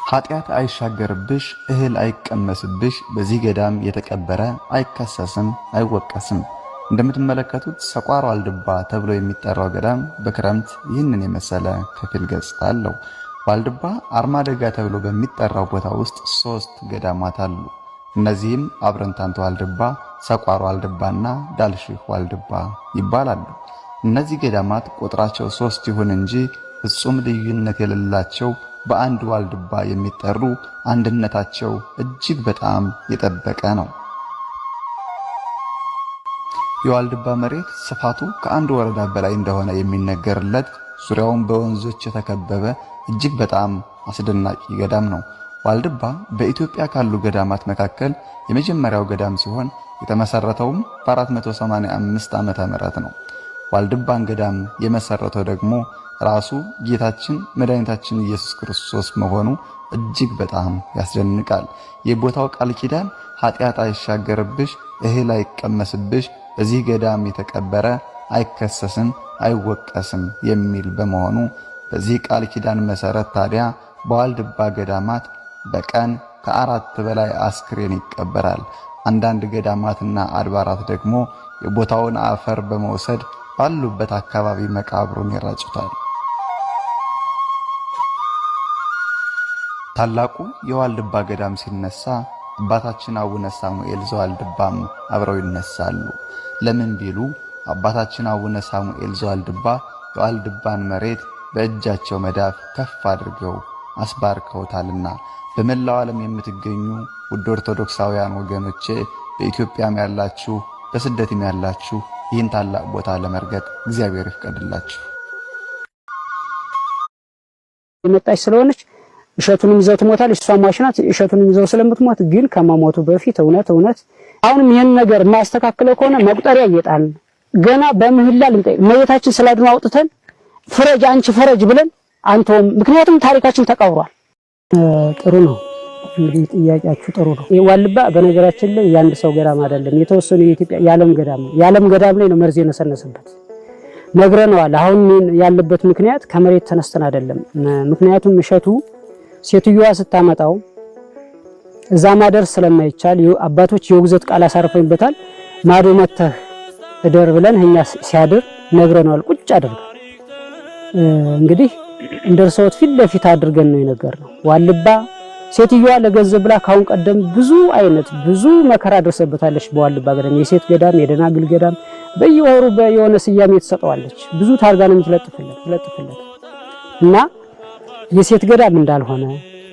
ኃጢአት አይሻገርብሽ፣ እህል አይቀመስብሽ፣ በዚህ ገዳም የተቀበረ አይከሰስም፣ አይወቀስም። እንደምትመለከቱት ሰቋር ዋልድባ ተብሎ የሚጠራው ገዳም በክረምት ይህንን የመሰለ ከፊል ገጽታ አለው። ዋልድባ አርማደጋ ተብሎ በሚጠራው ቦታ ውስጥ ሶስት ገዳማት አሉ። እነዚህም አብረንታንት ዋልድባ፣ ሰቋር ዋልድባና ዳልሽህ ዋልድባ ይባላሉ። እነዚህ ገዳማት ቁጥራቸው ሶስት ይሁን እንጂ ፍጹም ልዩነት የሌላቸው፣ በአንድ ዋልድባ የሚጠሩ፣ አንድነታቸው እጅግ በጣም የጠበቀ ነው። የዋልድባ መሬት ስፋቱ ከአንድ ወረዳ በላይ እንደሆነ የሚነገርለት፣ ዙሪያውን በወንዞች የተከበበ እጅግ በጣም አስደናቂ ገዳም ነው። ዋልድባ በኢትዮጵያ ካሉ ገዳማት መካከል የመጀመሪያው ገዳም ሲሆን የተመሰረተውም በ485 ዓመተ ምህረት ነው። ዋልድባን ገዳም የመሰረተው ደግሞ ራሱ ጌታችን መድኃኒታችን ኢየሱስ ክርስቶስ መሆኑ እጅግ በጣም ያስደንቃል። የቦታው ቃል ኪዳን ኃጢአት አይሻገርብሽ፣ እህል አይቀመስብሽ፣ በዚህ ገዳም የተቀበረ አይከሰስም፣ አይወቀስም የሚል በመሆኑ በዚህ ቃል ኪዳን መሰረት ታዲያ በዋልድባ ገዳማት በቀን ከአራት በላይ አስክሬን ይቀበራል። አንዳንድ ገዳማትና አድባራት ደግሞ የቦታውን አፈር በመውሰድ ባሉበት አካባቢ መቃብሩን ይረጩታል። ታላቁ የዋልድባ ገዳም ሲነሳ አባታችን አቡነ ሳሙኤል ዘዋልድባም አብረው ይነሳሉ። ለምን ቢሉ አባታችን አቡነ ሳሙኤል ዘዋልድባ የዋልድባን መሬት በእጃቸው መዳፍ ከፍ አድርገው አስባርከውታልና። በመላው ዓለም የምትገኙ ውድ ኦርቶዶክሳውያን ወገኖቼ፣ በኢትዮጵያም ያላችሁ፣ በስደትም ያላችሁ፣ ይህን ታላቅ ቦታ ለመርገጥ እግዚአብሔር ይፍቀድላችሁ። የመጣች ስለሆነች እሸቱንም ይዘው ትሞታለች። እሷ ሟች ናት። እሸቱንም ይዘው ስለምትሞት ግን ከመሞቱ በፊት እውነት እውነት አሁንም ይህን ነገር የማያስተካክለው ከሆነ መቁጠሪያ እየጣልን ገና በምህላ ልንጠይቅ፣ እመቤታችን ስላድኖ አውጥተን ፍረጅ አንቺ ፍረጅ ብለን አንተውም። ምክንያቱም ታሪካችን ተቀብሯል። ጥሩ ነው እንግዲህ ጥያቄያችሁ ጥሩ ነው። ዋልባ በነገራችን ላይ የአንድ ሰው ገዳም አይደለም። የተወሰኑ የኢትዮጵያ የዓለም ገዳም ነው። የዓለም ገዳም ላይ ነው መርዝ የነሰነሰበት፣ ነግረነዋል። አሁን ያለበት ምክንያት ከመሬት ተነስተን አይደለም። ምክንያቱም እሸቱ ሴትዮዋ ስታመጣው እዛ ማደር ስለማይቻል አባቶች የውግዘት ቃል አሳርፈውበታል። ማዶ መተህ እደር ብለን እኛ ሲያድር ነግረነዋል። ቁጭ አድርገን እንግዲህ እንደርሰውት ፊት ለፊት አድርገን ነው የነገርነው። ዋልባ ሴትዮዋ ለገንዘብ ብላ ካሁን ቀደም ብዙ አይነት ብዙ መከራ ደርሰበታለች። በዋልባ ገዳም የሴት ገዳም፣ የደናግል ገዳም በየወሩ በየሆነ ስያሜ ትሰጠዋለች። ብዙ ታርጋ ነው የምትለጥፍለት ትለጥፍለት እና የሴት ገዳም እንዳልሆነ፣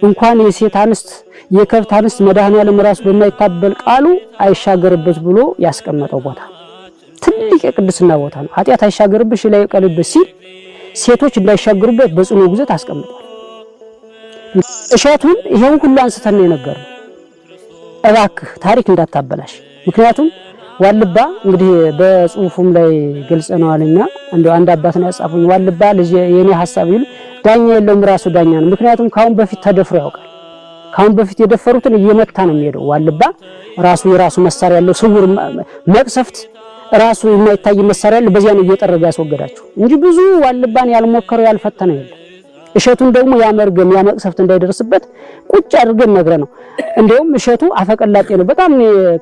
እንኳን የሴት አንስት የከብት አንስት መድኃኔዓለም ራሱ በማይታበል ቃሉ አይሻገርበት ብሎ ያስቀመጠው ቦታ ትልቅ የቅድስና ቦታ ነው። ኃጢአት አይሻገርብሽ ላይ ቀልብሽ ሲል ሴቶች እንዳይሻገሩበት በጽኑ ግዘት አስቀምጧል። እሸቱን ይሄን ሁሉ አንስተን ነው የነገርነው። እባክህ ታሪክ እንዳታበላሽ። ምክንያቱም ዋልባ እንግዲህ በጽሁፉም ላይ ግልጽ ነዋልና እንደው አንድ አባት ነው ያጻፉኝ። ዋልባ ልጅ የኔ ሐሳብ ይሉ ዳኛ የለውም፣ ራሱ ዳኛ ነው። ምክንያቱም ካሁን በፊት ተደፍሮ ያውቃል። ካሁን በፊት የደፈሩትን እየመታ ነው የሚሄደው። ዋልባ ራሱ የራሱ መሳሪያ ያለው፣ ስውር መቅሰፍት ራሱ የማይታይ መሳሪያ ያለው፣ በዚያ ነው እየጠረገ ያስወገዳቸው እንጂ ብዙ ዋልባን ያልሞከረው ያልፈተነው የለም። እሸቱን ደግሞ ያ መርገም ያ መቅሰፍት እንዳይደርስበት ቁጭ አድርገን ነግረ ነው። እንደውም እሸቱ አፈቀላጤ ነው። በጣም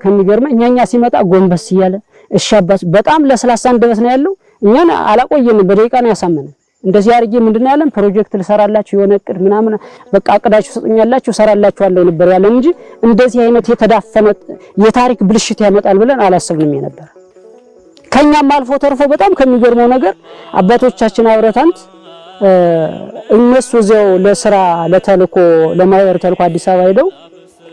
ከሚገርመ እኛኛ ሲመጣ ጎንበስ እያለ እሺ አባት፣ በጣም ለስላሳ አንደበት ነው ያለው። እኛን አላቆየንም፣ በደቂቃ ነው ያሳመነን። እንደዚህ አድርጌ ምንድነው ያለን ፕሮጀክት ልሰራላችሁ የሆነ እቅድ ምናምን በቃ እቅዳችሁ ሰጡኛላችሁ ሰራላችኋለሁ ነበር ያለን እንጂ እንደዚህ አይነት የተዳፈነ የታሪክ ብልሽት ያመጣል ብለን አላሰብንም የነበረ። ከኛም አልፎ ተርፎ በጣም ከሚገርመው ነገር አባቶቻችን አብረታንት እነሱ እዚያው ለስራ ለተልኮ ለማህበር ተልኮ አዲስ አበባ ሄደው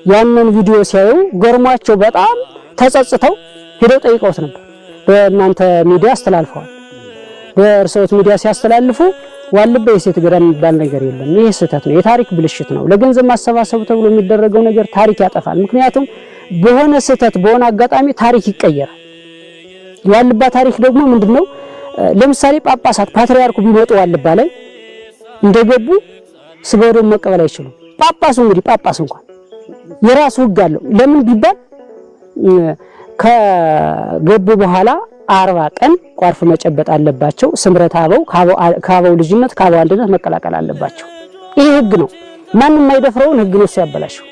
ያንን ቪዲዮ ሲያዩ ገርሟቸው በጣም ተጸጽተው ሄደው ጠይቀውት ነበር። በእናንተ ሚዲያ አስተላልፈዋል። በእርሰዎት ሚዲያ ሲያስተላልፉ ዋልባ የሴት ገዳም የሚባል ነገር የለም። ይህ ስህተት ነው፣ የታሪክ ብልሽት ነው። ለገንዘብ ማሰባሰቡ ተብሎ የሚደረገው ነገር ታሪክ ያጠፋል። ምክንያቱም በሆነ ስህተት በሆነ አጋጣሚ ታሪክ ይቀየራል። የዋልባ ታሪክ ደግሞ ምንድነው? ለምሳሌ ጳጳሳት ፓትርያርኩ ቢመጡ ዋልባ ላይ እንደገቡ ስጋ ወደሙ መቀበል አይችሉም። ጳጳሱ እንግዲህ ጳጳስ እንኳን የራሱ ሕግ አለው። ለምን ቢባል ከገቡ በኋላ 40 ቀን ቋርፍ መጨበጥ አለባቸው። ስምረት አበው ከአበው ልጅነት ከአበው አንድነት መቀላቀል አለባቸው። ይህ ሕግ ነው። ማንም የማይደፍረውን ህግ ነው እሱ ያበላሸው።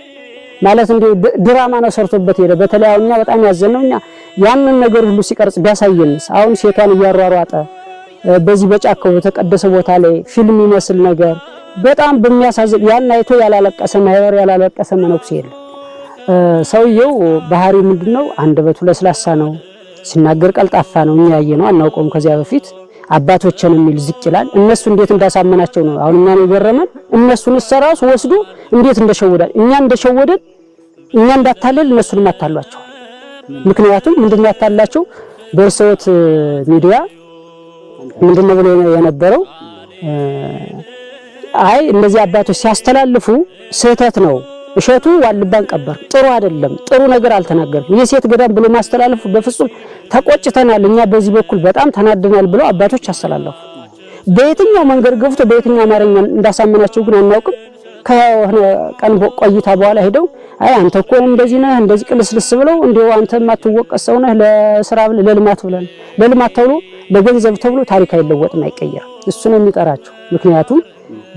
ማለት እንዲሁ ድራማ ነው ሰርቶበት ሄደ። በተለይ አሁን እኛ በጣም ያዘነው እኛ ያንን ነገር ሁሉ ሲቀርጽ ቢያሳየንስ? አሁን ሴቷን እያሯሯጠ በዚህ በጫካው በተቀደሰ ቦታ ላይ ፊልም ይመስል ነገር በጣም በሚያሳዝን ያን አይቶ ያላለቀሰ ማህበር ያላለቀሰ መነኩሴ የለም። ሰውየው ባህሪው ምንድነው? አንደበቱ ለስላሳ ነው፣ ሲናገር ቀልጣፋ ነው። እኛ ያየነው አናውቀውም ከዚያ በፊት አባቶችን የሚል ዝቅ ይላል። እነሱ እንዴት እንዳሳመናቸው ነው አሁን እኛን የገረመን። እነሱን እራሱ ወስዶ እንዴት እንደሸወዳል እኛ እንደሸወደን እኛ እንዳታለል እነሱንም አታሏቸዋል። ምክንያቱም ምንድነው ያታላቸው? በእርሰዎት ሚዲያ ምንድነው ብሎ የነበረው? አይ እነዚህ አባቶች ሲያስተላልፉ ስህተት ነው፣ እሸቱ ዋልባን ቀበር ጥሩ አይደለም፣ ጥሩ ነገር አልተናገርም፣ የሴት ገዳም ብሎ ማስተላለፉ በፍጹም ተቆጭተናል፣ እኛ በዚህ በኩል በጣም ተናደናል ብለው አባቶች አስተላለፉ። በየትኛው መንገድ ገብቶ በየትኛው አማርኛ እንዳሳመናቸው ግን አናውቅም። ከሆነ ቀን ቆይታ በኋላ ሄደው አይ አንተ እኮ እንደዚህ ነህ እንደዚህ ቅልስልስ ብለው እንደው አንተ የማትወቀስ ሰው ነህ ለስራ ብለህ ለልማት ብለህ ለልማት ተብሎ ለገንዘብ ተብሎ ታሪክ አይለወጥም፣ አይቀየርም። እሱ ነው የሚጠራቸው። ምክንያቱም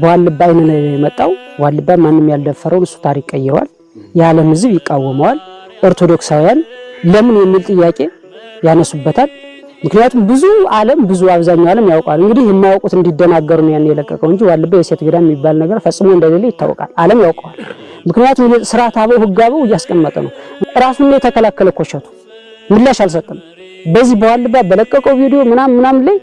በዋልባ አይን ነው የመጣው። ዋልባ ማንም ያልደፈረውን እሱ ታሪክ ቀይሯል። የዓለም ሕዝብ ይቃወመዋል። ኦርቶዶክሳውያን ለምን የሚል ጥያቄ ያነሱበታል። ምክንያቱም ብዙ ዓለም ብዙ አብዛኛው ዓለም ያውቃል። እንግዲህ የማያውቁት እንዲደናገሩ ነው ያን የለቀቀው እንጂ ዋልባ የሴት ገዳም የሚባል ነገር ፈጽሞ እንደሌለ ይታወቃል። ዓለም ያውቀዋል። ምክንያቱም ስርዓት አበው ሕግ አበው እያስቀመጠ ነው። ራሱን ነው የተከላከለ እኮ እሸቱ ምላሽ አልሰጠም። በዚህ በዋልባ በለቀቀው ቪዲዮ ምናምን ምናምን ላይ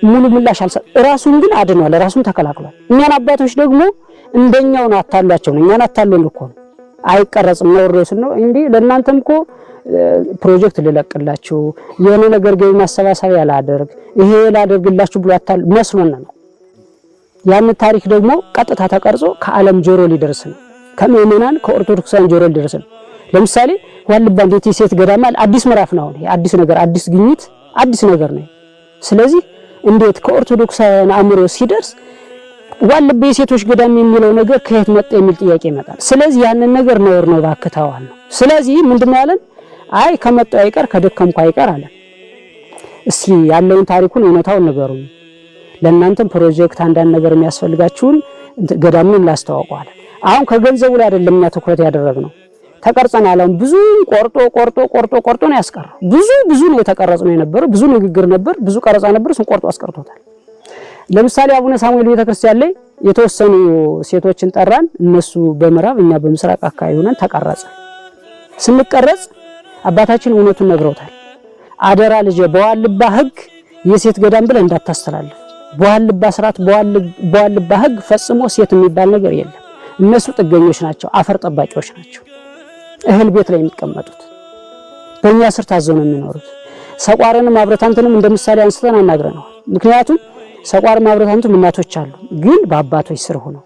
ሙሉ ምላሽ አልሰጠም። ራሱን ግን አድኗል። ራሱን ተከላክሏል። እኛን አባቶች ደግሞ እንደኛው ነው አታሏቸው ነው እኛን አታሉን እኮ ነው። አይቀረጽም ነው ሬስ ነው እንዴ ለእናንተም እኮ ፕሮጀክት ልለቅላችሁ የሆነ ነገር ገቢ ማሰባሰቢያ ላደርግ ይሄ ላደርግላችሁ ብሎ አታሉ መስሎን ነው። ያን ታሪክ ደግሞ ቀጥታ ተቀርጾ ከዓለም ጆሮ ሊደርስ ነው። ከምእመናን ከኦርቶዶክሳውያን ጆሮ ሊደርስ ነው። ለምሳሌ ዋልባ እንዴት የሴት ገዳም አዲስ ምዕራፍ ነው። አሁን አዲስ ነገር፣ አዲስ ግኝት፣ አዲስ ነገር ነው። ስለዚህ እንዴት ከኦርቶዶክሳውያን አእምሮ ሲደርስ ዋልባ የሴቶች ገዳም የሚለው ነገር ከየት መጣ የሚል ጥያቄ ይመጣል። ስለዚህ ያንን ነገር ነውር ነው ባክተዋል ነው። ስለዚህ ምንድነው ያለን? አይ ከመጣው አይቀር ከደከምኩ አይቀር አለ። እስኪ ያለውን ታሪኩን እውነታውን ንገሩኝ፣ ለእናንተም ፕሮጀክት አንዳንድ ነገር የሚያስፈልጋችሁን ገዳሙን ላስተዋውቀው አለ። አሁን ከገንዘቡ ላይ አይደለም እኛ ትኩረት ያደረግነው ተቀርጸናል። አሁን ብዙ ቆርጦ ቆርጦ ቆርጦ ቆርጦ ነው ያስቀረው። ብዙ ብዙ ነው የተቀረጽ ነው የነበረው። ብዙ ንግግር ነበር፣ ብዙ ቀረጻ ነበር። እሱን ቆርጦ አስቀርቶታል። ለምሳሌ አቡነ ሳሙኤል ቤተክርስቲያን ላይ የተወሰኑ ሴቶችን ጠራን። እነሱ በምዕራብ እኛ በምስራቅ አካባቢ ሆነን ተቀረጸ። ስንቀረጽ አባታችን እውነቱን ነግረውታል። አደራ ልጄ በዋልባ ሕግ የሴት ገዳም ብለህ እንዳታስተላልፍ፣ በዋልባ ስርዓት፣ በዋልባ ሕግ ፈጽሞ ሴት የሚባል ነገር የለም። እነሱ ጥገኞች ናቸው፣ አፈር ጠባቂዎች ናቸው። እህል ቤት ላይ የሚቀመጡት በእኛ ስር ታዘው ነው የሚኖሩት። ሰቋርንም አብረታንትንም እንደ ምሳሌ አንስተን አናግረነዋል። ምክንያቱም ሰቋርም አብረታንቱም እናቶች አሉ፣ ግን በአባቶች ስር ሆነው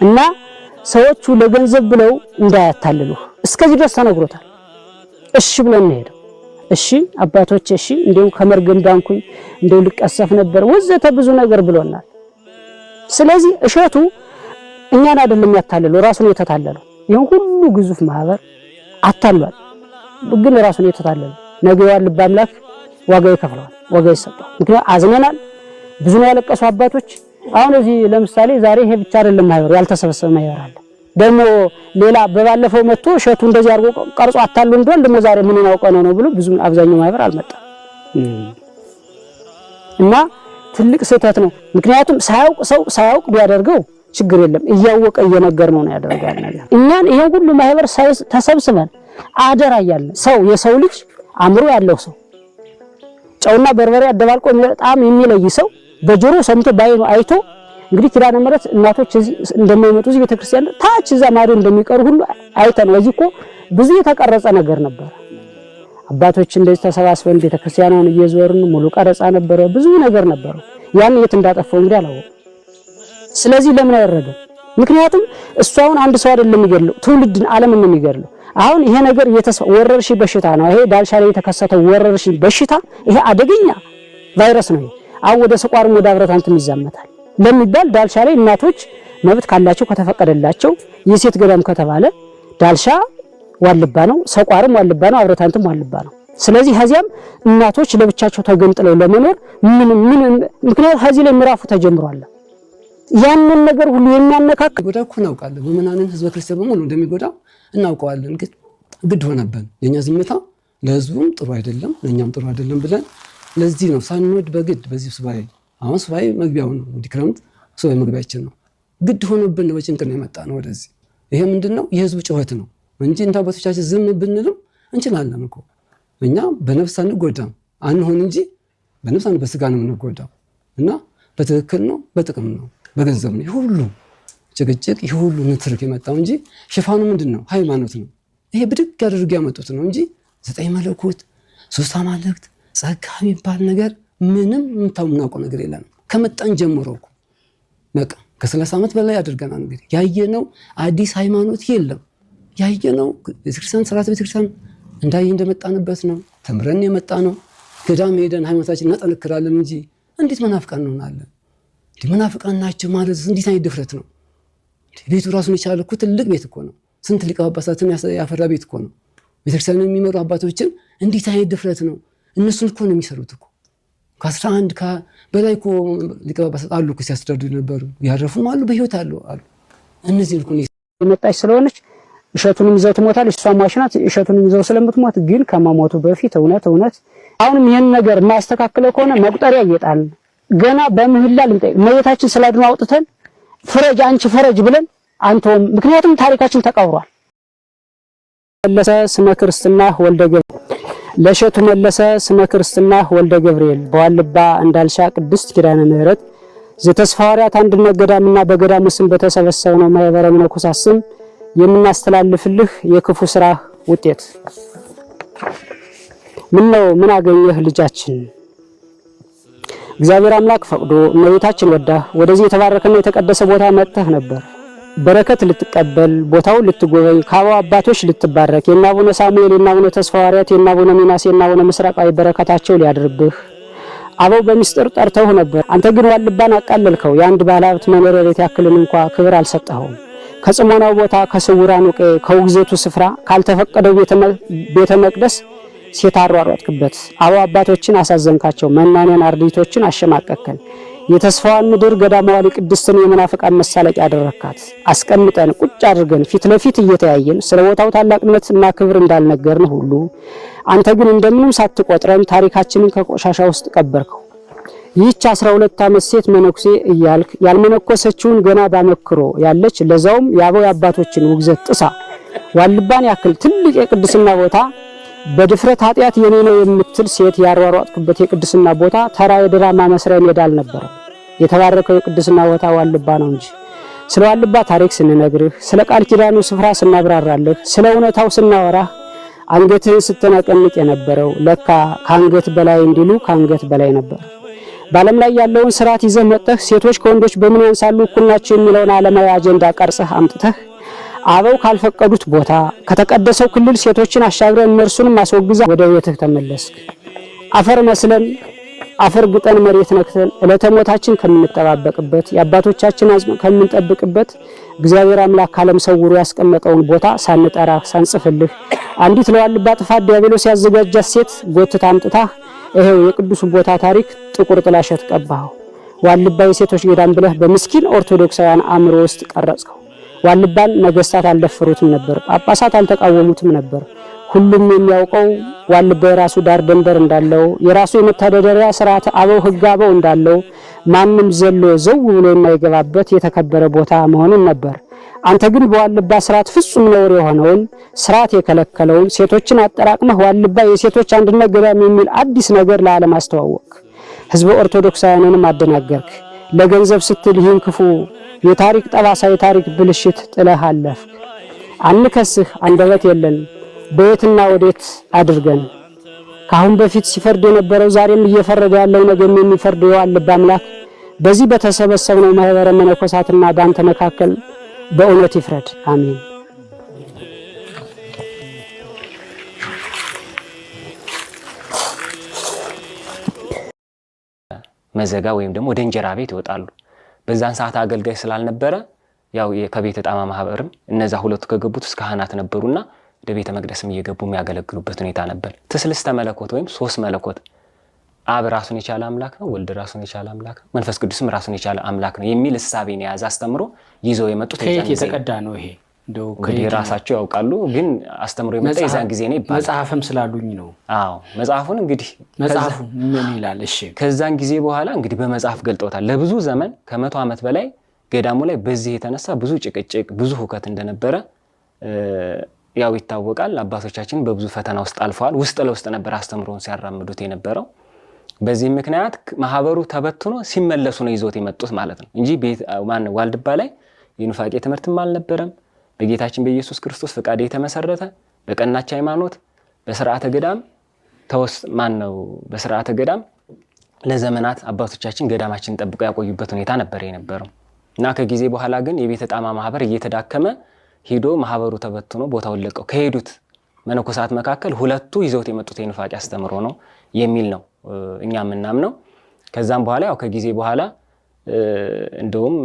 እና ሰዎቹ ለገንዘብ ብለው እንዳያታልሉ እስከዚህ ድረስ ተነግሮታል። እሺ ብለን እንሄደው። እሺ አባቶች፣ እሺ እንዲሁም ከመርገም ዳንኩኝ፣ እንደው ልቀሰፍ ነበር ወዘተ ብዙ ነገር ብሎናል። ስለዚህ እሸቱ እኛን አይደለም ያታለለው፣ ራሱን የተታለለው። ይህን ሁሉ ግዙፍ ማህበር አታሏል፣ ግን ራሱን የተታለለው። ነገ የዋልባ አምላክ ዋጋ ይከፍለዋል፣ ዋጋ ይሰጠዋል። ምክንያቱም አዝነናል፣ ብዙ ነው ያለቀሱ አባቶች። አሁን እዚህ ለምሳሌ ዛሬ ይሄ ብቻ አይደለም ማህበር፣ ያልተሰበሰበ ማህበር አለ። ደግሞ ሌላ በባለፈው መጥቶ እሸቱ እንደዚህ አድርጎ ቀርጾ አታሉ እንደሆን ደግሞ ዛሬ ምን አውቀ ነው ነው ብሎ ብዙ አብዛኛው ማህበር አልመጣም እና ትልቅ ስህተት ነው። ምክንያቱም ሳያውቅ ሰው ሳያውቅ ቢያደርገው ችግር የለም። እያወቀ እየነገር ነው ያደርጋል ነገር እኛን ይሄን ሁሉ ማህበር ተሰብስበን አደራ እያልን ሰው የሰው ልጅ አእምሮ ያለው ሰው ጨውና በርበሬ አደባልቆ በጣም የሚለይ ሰው በጆሮ ሰምቶ ባይኑ አይቶ እንግዲህ ኪዳነ ምሕረት እናቶች እዚህ እንደማይመጡ እዚህ ቤተክርስቲያን ታች እዛ ማዶ እንደሚቀሩ ሁሉ አይተን እዚህ እኮ ብዙ የተቀረጸ ነገር ነበር። አባቶች እንደዚህ ተሰባስበን ቤተክርስቲያኗን እየዞርን ሙሉ ቀረጻ ነበረ፣ ብዙ ነገር ነበረ። ያን የት እንዳጠፋው እንግዲህ አላወቅም። ስለዚህ ለምን አይረዳም? ምክንያቱም እሱ አሁን አንድ ሰው አይደለም የሚገድለው፣ ትውልድን ዓለምን ነው የሚገድለው። አሁን ይሄ ነገር ወረርሽኝ በሽታ ነው። ይሄ ዳልሻ ላይ የተከሰተው ወረርሽኝ በሽታ ይሄ አደገኛ ቫይረስ ነው። አሁን ወደ ስቋርም ወደ አብረታንትም ይዛመታል ለሚባል ዳልሻ ላይ እናቶች መብት ካላቸው ከተፈቀደላቸው የሴት ገዳም ከተባለ ዳልሻ ዋልባ ነው፣ ሰቋርም ዋልባ ነው፣ አብረታንትም ዋልባ ነው። ስለዚህ ከዚያም እናቶች ለብቻቸው ተገንጥለው ለመኖር ምን ምን ምክንያት ከዚህ ላይ ምዕራፉ ተጀምሯል። ያንን ነገር ሁሉ የሚያነካክ ጎዳ እኮ እናውቃለን። ምዕመናንን ህዝበ ክርስቲያን በሙሉ እንደሚጎዳ እናውቀዋለን። ግን ግድ ሆነብን። የእኛ ዝምታ ለህዝቡም ጥሩ አይደለም፣ ለእኛም ጥሩ አይደለም ብለን ለዚህ ነው ሳንወድ በግድ በዚህ ሱባኤ፣ አሁን ሱባኤ መግቢያው ነው። እንግዲህ ክረምት ሱባኤ መግቢያችን ነው። ግድ ሆኖብን ነው፣ በጭንቅ ነው የመጣ ነው ወደዚህ። ይሄ ምንድን ነው? የህዝቡ ጩኸት ነው እንጂ እንደ አባቶቻችን ዝም ብንልም እንችላለን እኮ። እኛ በነፍስ አንጎዳም አንሆን እንጂ በነፍስ በስጋ ነው የምንጎዳው። እና በትክክል ነው፣ በጥቅም ነው፣ በገንዘብ ነው ይህ ሁሉ ጭቅጭቅ፣ ይህ ሁሉ ንትርክ የመጣው እንጂ ሽፋኑ ምንድን ነው? ሃይማኖት ነው። ይሄ ብድግ አድርገው ያመጡት ነው እንጂ ዘጠኝ መለኮት ሶስት አማልክት ጸጋ የሚባል ነገር ምንም የምናውቀው ነገር የለንም። ከመጣን ጀምሮ እኮ በቃ ከ30 ዓመት በላይ አድርገናል። እንግዲህ ያየነው አዲስ ሃይማኖት የለም። ያየነው ቤተክርስቲያን ስርዓተ ቤተክርስቲያን እንዳየ እንደመጣንበት ነው። ተምረን የመጣ ነው። ገዳም ሄደን ሃይማኖታችን እናጠነክራለን እንጂ እንዴት መናፍቃን እንሆናለን? መናፍቃን ናቸው ማለት እንዴት አይነት ድፍረት ነው? ቤቱ ራሱን የቻለ እኮ ትልቅ ቤት እኮ ነው። ስንት ሊቀ ጳጳሳትን ያፈራ ቤት እኮ ነው። ቤተክርስቲያን የሚመሩ አባቶችን እንዴት አይነት ድፍረት ነው? እነሱን እኮ ነው የሚሰሩት እኮ። ከ11 በላይ እኮ ሊቀ ጳጳሳት አሉ እኮ ሲያስተዳድሩ ነበሩ። ያረፉም አሉ፣ በህይወት አሉ አሉ። እነዚህ እኮ የመጣች ስለሆነች እሸቱንም ይዘው ትሞታለች። እሷ ሟች ናት። እሸቱንም ይዘው ስለምትሞት ግን ከመሞቱ በፊት እውነት እውነት አሁንም ይህን ነገር የማያስተካክለው ከሆነ መቁጠሪያ እየጣልን ገና በምህላ ልንጠይቅ እመቤታችን ስላድኖ አውጥተን ፍረጅ አንቺ ፍረጅ ብለን አንተውም። ምክንያቱም ታሪካችን ተቀብሯል። መለሰ ስመ ክርስትና ወልደ ገብርኤል ለእሸቱ መለሰ ስመ ክርስትና ወልደ ገብርኤል በዋልባ እንዳልሻ ቅድስት ኪዳነ ምሕረት ዘተስፋ ሐዋርያት አንድነት ገዳምና በገዳሙ ስም በተሰበሰብነው ማህበረ መነኮሳት ስም የምናስተላልፍልህ የክፉ ስራ ውጤት ምን ነው? ምን አገኘህ ልጃችን? እግዚአብሔር አምላክ ፈቅዶ እመቤታችን ወዳህ ወደዚህ የተባረከና የተቀደሰ ቦታ መጥተህ ነበር። በረከት ልትቀበል ቦታውን ልትጎበኝ ከአበው አባቶች ልትባረክ የእነ አቡነ ሳሙኤል የእነ አቡነ ተስፋ ሐዋርያት የእነ አቡነ ሚናስ የእነ አቡነ ምስራቃዊ በረከታቸው ሊያድርብህ አበው በሚስጥር ጠርተው ነበር። አንተ ግን ዋልባን አቃለልከው። የአንድ ባለሀብት መኖሪያ ቤት ያክልን እንኳ ክብር አልሰጠኸውም። ከጽሞናው ቦታ ከስውራኑ ቀዬ ከውግዘቱ ስፍራ ካልተፈቀደው ቤተ መቅደስ ሴት አሯሯጥክበት። አበው አባቶችን አሳዘንካቸው። መናንያን አርድእቶችን አሸማቀቅከን። የተስፋዋን ምድር ገዳማዋሊ ቅድስትን የመናፍቃን መሳለቂያ ያደረካት። አስቀምጠን ቁጭ አድርገን ፊት ለፊት እየተያየን ስለ ቦታው ታላቅነት እና ክብር እንዳልነገርን ሁሉ አንተ ግን እንደምንም ሳትቆጥረን ታሪካችንን ከቆሻሻ ውስጥ ቀበርከው። ይህች 12 ዓመት ሴት መነኩሴ እያልክ ያልመነኮሰችውን ገና ባመክሮ ያለች ለዛውም የአበው የአባቶችን ውግዘት ጥሳ ዋልባን ያክል ትልቅ የቅድስና ቦታ በድፍረት ኃጢአት የኔ ነው የምትል ሴት ያሯሯጥክበት የቅድስና ቦታ ተራ የድራማ መስሪያ ሜዳ አልነበረም። የተባረከው የቅድስና ቦታ ዋልባ ነው እንጂ። ስለ ዋልባ ታሪክ ስንነግርህ፣ ስለ ቃል ኪዳኑ ስፍራ ስናብራራልህ፣ ስለ እውነታው ስናወራህ አንገትህን ስትነቀንቅ የነበረው ለካ ከአንገት በላይ እንዲሉ ከአንገት በላይ ነበር። በዓለም ላይ ያለውን ስርዓት ይዘህ መጥተህ ሴቶች ከወንዶች በምን ያንሳሉ እኩል ናቸው የሚለውን ዓለማዊ አጀንዳ ቀርጸህ አምጥተህ አበው ካልፈቀዱት ቦታ ከተቀደሰው ክልል ሴቶችን አሻግረን እነርሱንም አስወግዘህ ወደ ቤትህ ተመለስክ። አፈር መስለን አፈር ግጠን መሬት ነክተን ዕለተ ሞታችን ከምንጠባበቅበት የአባቶቻችን አጽም ከምንጠብቅበት እግዚአብሔር አምላክ ካለም ሰውሮ ያስቀመጠውን ቦታ ሳንጠራህ ሳንጽፍልህ አንዲት ለዋልባ ጥፋት ዲያብሎስ ያዘጋጃት ሴት ጎትታ አምጥታህ ይሄው የቅዱሱን ቦታ ታሪክ ጥቁር ጥላሸት ቀባኸው። ዋልባ የሴቶች ገዳም ብለህ በምስኪን ኦርቶዶክሳውያን አእምሮ ውስጥ ቀረጽከው። ዋልባን ነገስታት አልደፈሩትም ነበር፣ ጳጳሳት አልተቃወሙትም ነበር። ሁሉም የሚያውቀው ዋልባ የራሱ ዳር ደንበር እንዳለው የራሱ የመተዳደሪያ ስርዓተ አበው ሕገ አበው እንዳለው ማንም ዘሎ ዘው ብሎ የማይገባበት የተከበረ ቦታ መሆኑን ነበር። አንተ ግን በዋልባ ስርዓት ፍጹም ነውር የሆነውን ስርዓት የከለከለውን ሴቶችን አጠራቅመህ ዋልባ የሴቶች አንድነት ገዳም የሚል አዲስ ነገር ለዓለም አስተዋወቅክ። ህዝበ ኦርቶዶክሳውያንንም አደናገርክ። ለገንዘብ ስትል ይህን ክፉ የታሪክ ጠባሳ የታሪክ ብልሽት ጥለህ አለፍክ። አንከስህ፣ አንደበት የለን በየትና ወዴት አድርገን። ከአሁን በፊት ሲፈርድ የነበረው ዛሬም እየፈረደ ያለው ነገም የሚፈርድ የዋልባ አምላክ በዚህ በተሰበሰብነው ማህበረ መነኮሳትና በአንተ መካከል በእውነት ይፍረድ። አሜን። መዘጋ ወይም ደግሞ ወደ እንጀራ ቤት ይወጣሉ። በዛን ሰዓት አገልጋይ ስላልነበረ ያው ከቤተ ጣማ ማህበርም እነዛ ሁለቱ ከገቡት ውስጥ ካህናት ነበሩና ወደ ቤተ መቅደስም እየገቡ የሚያገለግሉበት ሁኔታ ነበር። ትስልስተ መለኮት ወይም ሶስት መለኮት አብ ራሱን የቻለ አምላክ ነው፣ ወልድ ራሱን የቻለ አምላክ ነው፣ መንፈስ ቅዱስም ራሱን የቻለ አምላክ ነው የሚል እሳቤን የያዘ አስተምሮ ይዘው የመጡት ከየት የተቀዳ ነው ይሄ? እንግዲህ ራሳቸው ያውቃሉ፣ ግን አስተምሮ የመጣ የዛን ጊዜ ነው ይባላል። መጽሐፍም ስላሉኝ ነው። አዎ መጽሐፉን እንግዲህ መጽሐፉ ምን ይላል? እሺ ከዛን ጊዜ በኋላ እንግዲህ በመጽሐፍ ገልጠውታል። ለብዙ ዘመን ከ100 ዓመት በላይ ገዳሙ ላይ በዚህ የተነሳ ብዙ ጭቅጭቅ፣ ብዙ ሁከት እንደነበረ ያው ይታወቃል። አባቶቻችን በብዙ ፈተና ውስጥ አልፈዋል። ውስጥ ለውስጥ ነበር አስተምሮን ሲያራምዱት የነበረው። በዚህ ምክንያት ማህበሩ ተበትኖ ሲመለሱ ነው ይዞት የመጡት ማለት ነው እንጂ ማን ዋልድባ ላይ የኑፋቄ ትምህርትም አልነበረም። በጌታችን በኢየሱስ ክርስቶስ ፈቃድ የተመሰረተ በቀናች ሃይማኖት በስርዓተ ገዳም ተወስ ማን ነው በስርዓተ ገዳም ለዘመናት አባቶቻችን ገዳማችንን ጠብቀው ያቆዩበት ሁኔታ ነበር የነበረው እና ከጊዜ በኋላ ግን የቤተ ጣማ ማህበር እየተዳከመ ሂዶ ማህበሩ ተበትኖ ቦታውን ለቀው ከሄዱት መነኮሳት መካከል ሁለቱ ይዘውት የመጡት የኑፋቄ አስተምሮ ነው የሚል ነው እኛ የምናምነው። ከዛም በኋላ ያው ከጊዜ በኋላ እንደውም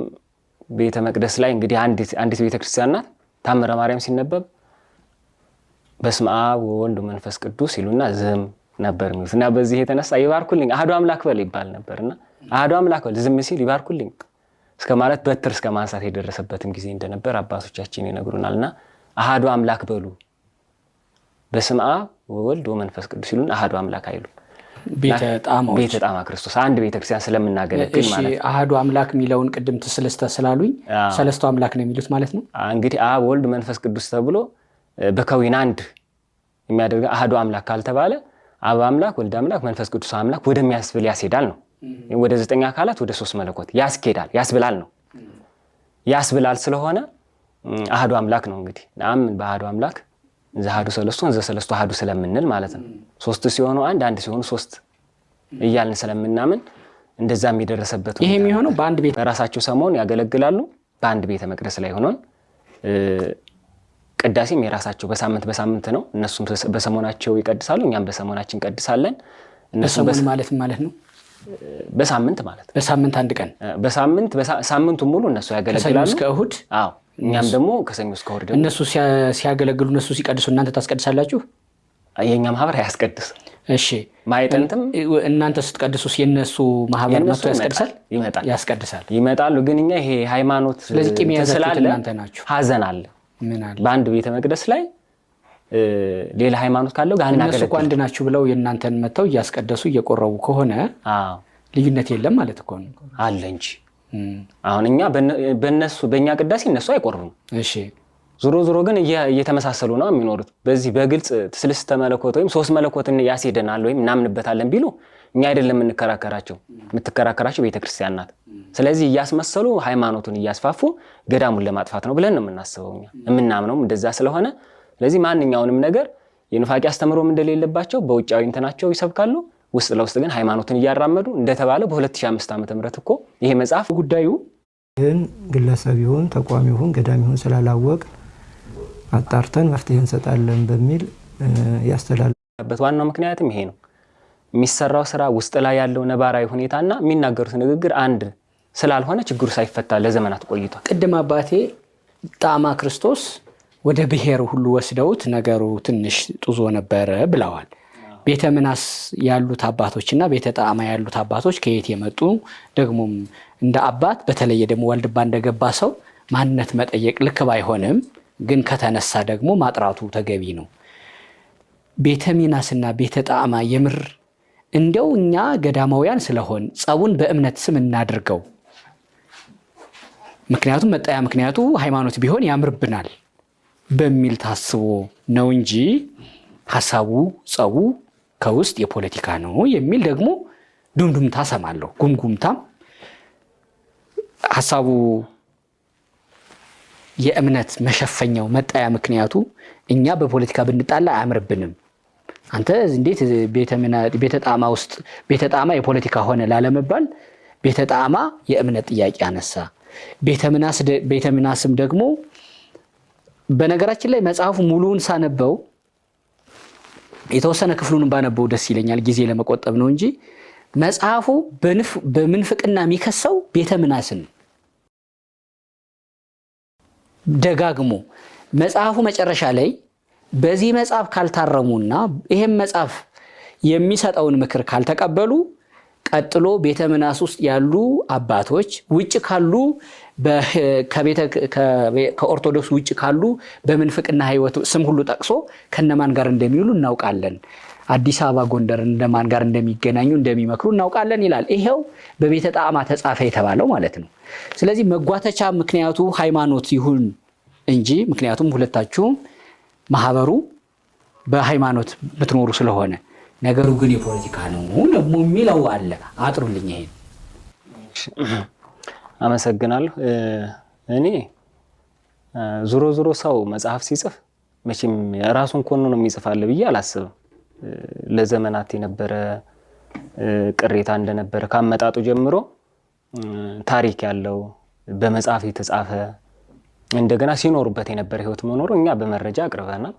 ቤተ መቅደስ ላይ እንግዲህ አንዲት ቤተ ክርስቲያን ናት። ታምረ ማርያም ሲነበብ በስመ አብ ወወልድ ወመንፈስ ቅዱስ ይሉና ዝም ነበር የሚሉት እና በዚህ የተነሳ ይባርኩልኝ አሐዱ አምላክ በል ይባል ነበርና አሐዱ አምላክ በል ዝም ሲል ይባርኩልኝ እስከ ማለት በትር እስከ ማንሳት የደረሰበትም ጊዜ እንደነበር አባቶቻችን ይነግሩናልና አሐዱ አምላክ በሉ በስመ አብ ወወልድ ወመንፈስ ቅዱስ ይሉን አሐዱ አምላክ አይሉ። ቤተ ጣማ ክርስቶስ አንድ ቤተክርስቲያን ስለምናገለግል ማለት ነው። አሐዱ አምላክ የሚለውን ቅድም ትስልስተ ስላሉኝ ሰለስቱ አምላክ ነው የሚሉት ማለት ነው። እንግዲህ አብ ወልድ መንፈስ ቅዱስ ተብሎ በከዊን አንድ የሚያደርገው አሐዱ አምላክ ካልተባለ አብ አምላክ፣ ወልድ አምላክ፣ መንፈስ ቅዱስ አምላክ ወደሚያስብል ያስሄዳል ነው። ወደ ዘጠኝ አካላት ወደ ሶስት መለኮት ያስኬዳል፣ ያስብላል ነው። ያስብላል ስለሆነ አሐዱ አምላክ ነው። እንግዲህ ነአምን በአሐዱ አምላክ ዘአሐዱ ሰለስቱ እንዘ ሰለስቱ አሐዱ ስለምንል ማለት ነው። ሶስት ሲሆኑ አንድ፣ አንድ ሲሆኑ ሶስት እያልን ስለምናምን እንደዛ የደረሰበት ይሄ የሚሆነው በአንድ ቤት በራሳቸው ሰሞን ያገለግላሉ። በአንድ ቤተ መቅደስ ላይ ሆኖን ቅዳሴም የራሳቸው በሳምንት በሳምንት ነው። እነሱም በሰሞናቸው ይቀድሳሉ፣ እኛም በሰሞናችን እንቀድሳለን። በሰሞን ማለት ማለት ነው በሳምንት ማለት ነው። በሳምንት አንድ ቀን በሳምንት ሳምንቱን ሙሉ እነሱ ያገለግላሉ እስከ እሁድ። አዎ እኛም ደግሞ ከሰኞ እስከ እሁድ ደግሞ እነሱ ሲያገለግሉ እነሱ ሲቀድሱ እናንተ ታስቀድሳላችሁ። የእኛ ማህበር አያስቀድስም። እሺ ማዕጠንትም እናንተ ስትቀድሱስ የእነሱ ማህበር መጥቶ ያስቀድሳል? ይመጣል፣ ያስቀድሳል፣ ይመጣሉ። ግን እኛ ይሄ ሃይማኖት ስለዚህ ቂም የያዛችሁት እናንተ ናችሁ። ሀዘን አለ። ምን አለ? በአንድ ቤተ መቅደስ ላይ ሌላ ሃይማኖት ካለው ጋር እነሱ እኮ አንድ ናችሁ ብለው የእናንተን መጥተው እያስቀደሱ እየቆረቡ ከሆነ ልዩነት የለም ማለት እኮ ነው። አለ እንጂ አሁን እኛ በእነሱ በእኛ ቅዳሴ እነሱ አይቆርቡም። እሺ ዞሮ ዞሮ ግን እየተመሳሰሉ ነው የሚኖሩት። በዚህ በግልጽ ስልስተ መለኮት ወይም ሶስት መለኮትን ያስሄደናል ወይም እናምንበታለን ቢሉ እኛ አይደለም የምንከራከራቸው፣ የምትከራከራቸው ቤተክርስቲያን ናት። ስለዚህ እያስመሰሉ ሃይማኖቱን እያስፋፉ ገዳሙን ለማጥፋት ነው ብለን ነው የምናስበው እኛ የምናምነውም እንደዛ ስለሆነ፣ ስለዚህ ማንኛውንም ነገር የኑፋቄ አስተምሮም እንደሌለባቸው በውጫዊ እንትናቸው ይሰብካሉ። ውስጥ ለውስጥ ግን ሃይማኖትን እያራመዱ እንደተባለው በ2005 ዓ.ም እኮ ይሄ መጽሐፍ ጉዳዩ ይህን ግለሰብ ይሁን ተቋም ይሁን ገዳም ይሁን ስላላወቅ አጣርተን መፍትሄ እንሰጣለን በሚል ያስተላልበት ዋናው ምክንያትም ይሄ ነው። የሚሰራው ስራ ውስጥ ላይ ያለው ነባራዊ ሁኔታና የሚናገሩት ንግግር አንድ ስላልሆነ ችግሩ ሳይፈታ ለዘመናት ቆይቷል። ቅድም አባቴ ጣማ ክርስቶስ ወደ ብሔር ሁሉ ወስደውት ነገሩ ትንሽ ጡዞ ነበረ ብለዋል። ቤተ ምናስ ያሉት አባቶች እና ቤተ ጣዕማ ያሉት አባቶች ከየት የመጡ ደግሞም እንደ አባት በተለየ ደግሞ ዋልድባ እንደገባ ሰው ማንነት መጠየቅ ልክ ባይሆንም ግን ከተነሳ ደግሞ ማጥራቱ ተገቢ ነው። ቤተ ሚናስና ቤተ ጣዕማ የምር እንዲያው እኛ ገዳማውያን ስለሆን ጸቡን በእምነት ስም እናድርገው። ምክንያቱም መጣያ ምክንያቱ ሃይማኖት ቢሆን ያምርብናል በሚል ታስቦ ነው እንጂ ሀሳቡ ጸቡ ከውስጥ የፖለቲካ ነው የሚል ደግሞ ዱምዱምታ ሰማለሁ። ጉምጉምታም ሀሳቡ የእምነት መሸፈኛው መጣያ ምክንያቱ እኛ በፖለቲካ ብንጣላ አያምርብንም፣ አንተ እንዴት ቤተ ጣማ ውስጥ ቤተ ጣማ የፖለቲካ ሆነ ላለመባል ቤተ ጣማ የእምነት ጥያቄ አነሳ። ቤተ ምናስም ደግሞ በነገራችን ላይ መጽሐፉ ሙሉውን ሳነበው የተወሰነ ክፍሉን ባነበው ደስ ይለኛል፣ ጊዜ ለመቆጠብ ነው እንጂ መጽሐፉ በምንፍቅና የሚከሰው ቤተ ምናስን ደጋግሞ መጽሐፉ መጨረሻ ላይ በዚህ መጽሐፍ ካልታረሙና ይሄም መጽሐፍ የሚሰጠውን ምክር ካልተቀበሉ ቀጥሎ ቤተ ምናስ ውስጥ ያሉ አባቶች ውጭ ካሉ ከኦርቶዶክስ ውጭ ካሉ በምንፍቅና ሕይወት ስም ሁሉ ጠቅሶ ከነማን ጋር እንደሚውሉ እናውቃለን። አዲስ አበባ፣ ጎንደር እንደማን ጋር እንደሚገናኙ እንደሚመክሩ እናውቃለን ይላል። ይሄው በቤተ ጣዕማ ተጻፈ የተባለው ማለት ነው። ስለዚህ መጓተቻ ምክንያቱ ሃይማኖት ይሁን እንጂ ምክንያቱም ሁለታችሁም ማህበሩ በሃይማኖት የምትኖሩ ስለሆነ ነገሩ ግን የፖለቲካ ነው ደግሞ የሚለው አለ። አጥሩልኝ ይሄን። አመሰግናለሁ። እኔ ዞሮ ዞሮ ሰው መጽሐፍ ሲጽፍ መቼም ራሱን ኮኖ ነው የሚጽፋለ ብዬ አላስብም። ለዘመናት የነበረ ቅሬታ እንደነበረ ካመጣጡ ጀምሮ ታሪክ ያለው በመጽሐፍ የተጻፈ እንደገና ሲኖሩበት የነበረ ህይወት መኖሩ እኛ በመረጃ አቅርበናል።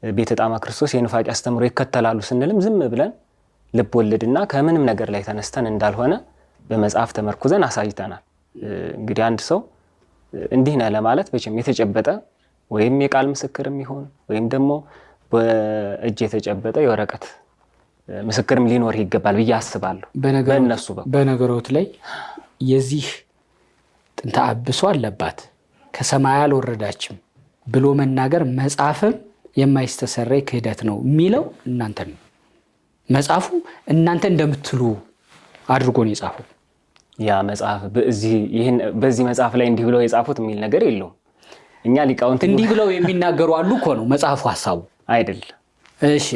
ቤተ ጣማ ክርስቶስ የኑፋቄ አስተምሮ ይከተላሉ ስንልም ዝም ብለን ልብ ወለድና ከምንም ነገር ላይ ተነስተን እንዳልሆነ በመጽሐፍ ተመርኩዘን አሳይተናል። እንግዲህ አንድ ሰው እንዲህ ነህ ለማለት መቼም የተጨበጠ ወይም የቃል ምስክርም ይሁን ወይም ደግሞ በእጅ የተጨበጠ የወረቀት ምስክርም ሊኖር ይገባል ብዬ አስባለሁ። በእነሱ በኩል በነገሮት ላይ የዚህ ጥንተ አብሶ አለባት ከሰማይ አልወረዳችም ብሎ መናገር መጽሐፍም የማይስተሰረይ ክህደት ነው የሚለው እናንተ ነው። መጽሐፉ እናንተ እንደምትሉ አድርጎ ነው የጻፈው። ያ መጽሐፍ በዚህ መጽሐፍ ላይ እንዲህ ብለው የጻፉት የሚል ነገር የለውም። እኛ ሊቃውንት እንዲህ ብለው የሚናገሩ አሉ እኮ ነው መጽሐፉ ሀሳቡ አይደለም። እሺ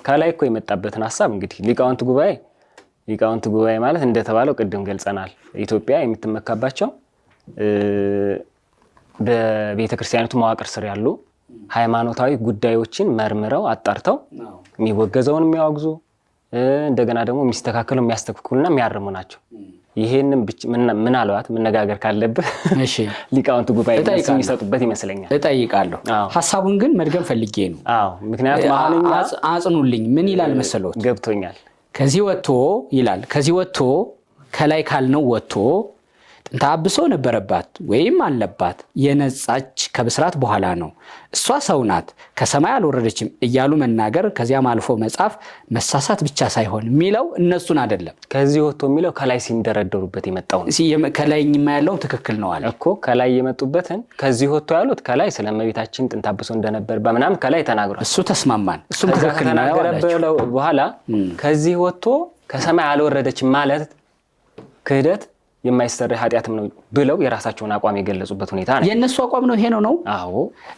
ከላይ እኮ የመጣበትን ሀሳብ እንግዲህ ሊቃውንት ጉባኤ ማለት እንደተባለው ቅድም ገልጸናል። ኢትዮጵያ የምትመካባቸው በቤተ ክርስቲያኒቱ መዋቅር ስር ያሉ ሃይማኖታዊ ጉዳዮችን መርምረው አጣርተው የሚወገዘውን የሚያወግዙ እንደገና ደግሞ የሚስተካከለው የሚያስተካክሉና የሚያርሙ ናቸው። ይሄንን ምናልባት መነጋገር ካለብህ ሊቃውንት ጉባኤ የሚሰጡበት ይመስለኛል። እጠይቃለሁ። ሀሳቡን ግን መድገም ፈልጌ ነው። አዎ፣ ምክንያቱም አሁን አጽኑልኝ። ምን ይላል መሰሎት? ገብቶኛል። ከዚህ ወጥቶ ይላል። ከዚህ ወጥቶ ከላይ ካልነው ወጥቶ ጥንተ አብሶ ነበረባት ወይም አለባት የነጻች ከብስራት በኋላ ነው። እሷ ሰው ናት ከሰማይ አልወረደችም እያሉ መናገር ከዚያም አልፎ መጻፍ መሳሳት ብቻ ሳይሆን የሚለው እነሱን አይደለም። ከዚህ ወጥቶ የሚለው ከላይ ሲንደረደሩበት የመጣው ነው። ከላይ ያለው ትክክል ነው አለ እኮ ከላይ የመጡበትን ከዚህ ወጥቶ ያሉት ከላይ ስለ እመቤታችን ጥንተ አብሶ እንደነበር በምናምን ከላይ ተናግሯል። እሱ ተስማማን። እሱም ትክክል ነው በኋላ ከዚህ ወጥቶ ከሰማይ አልወረደችም ማለት ክህደት የማይሰራ ኃጢአትም ነው ብለው የራሳቸውን አቋም የገለጹበት ሁኔታ ነው። የእነሱ አቋም ነው ይሄ ነው ነው። አዎ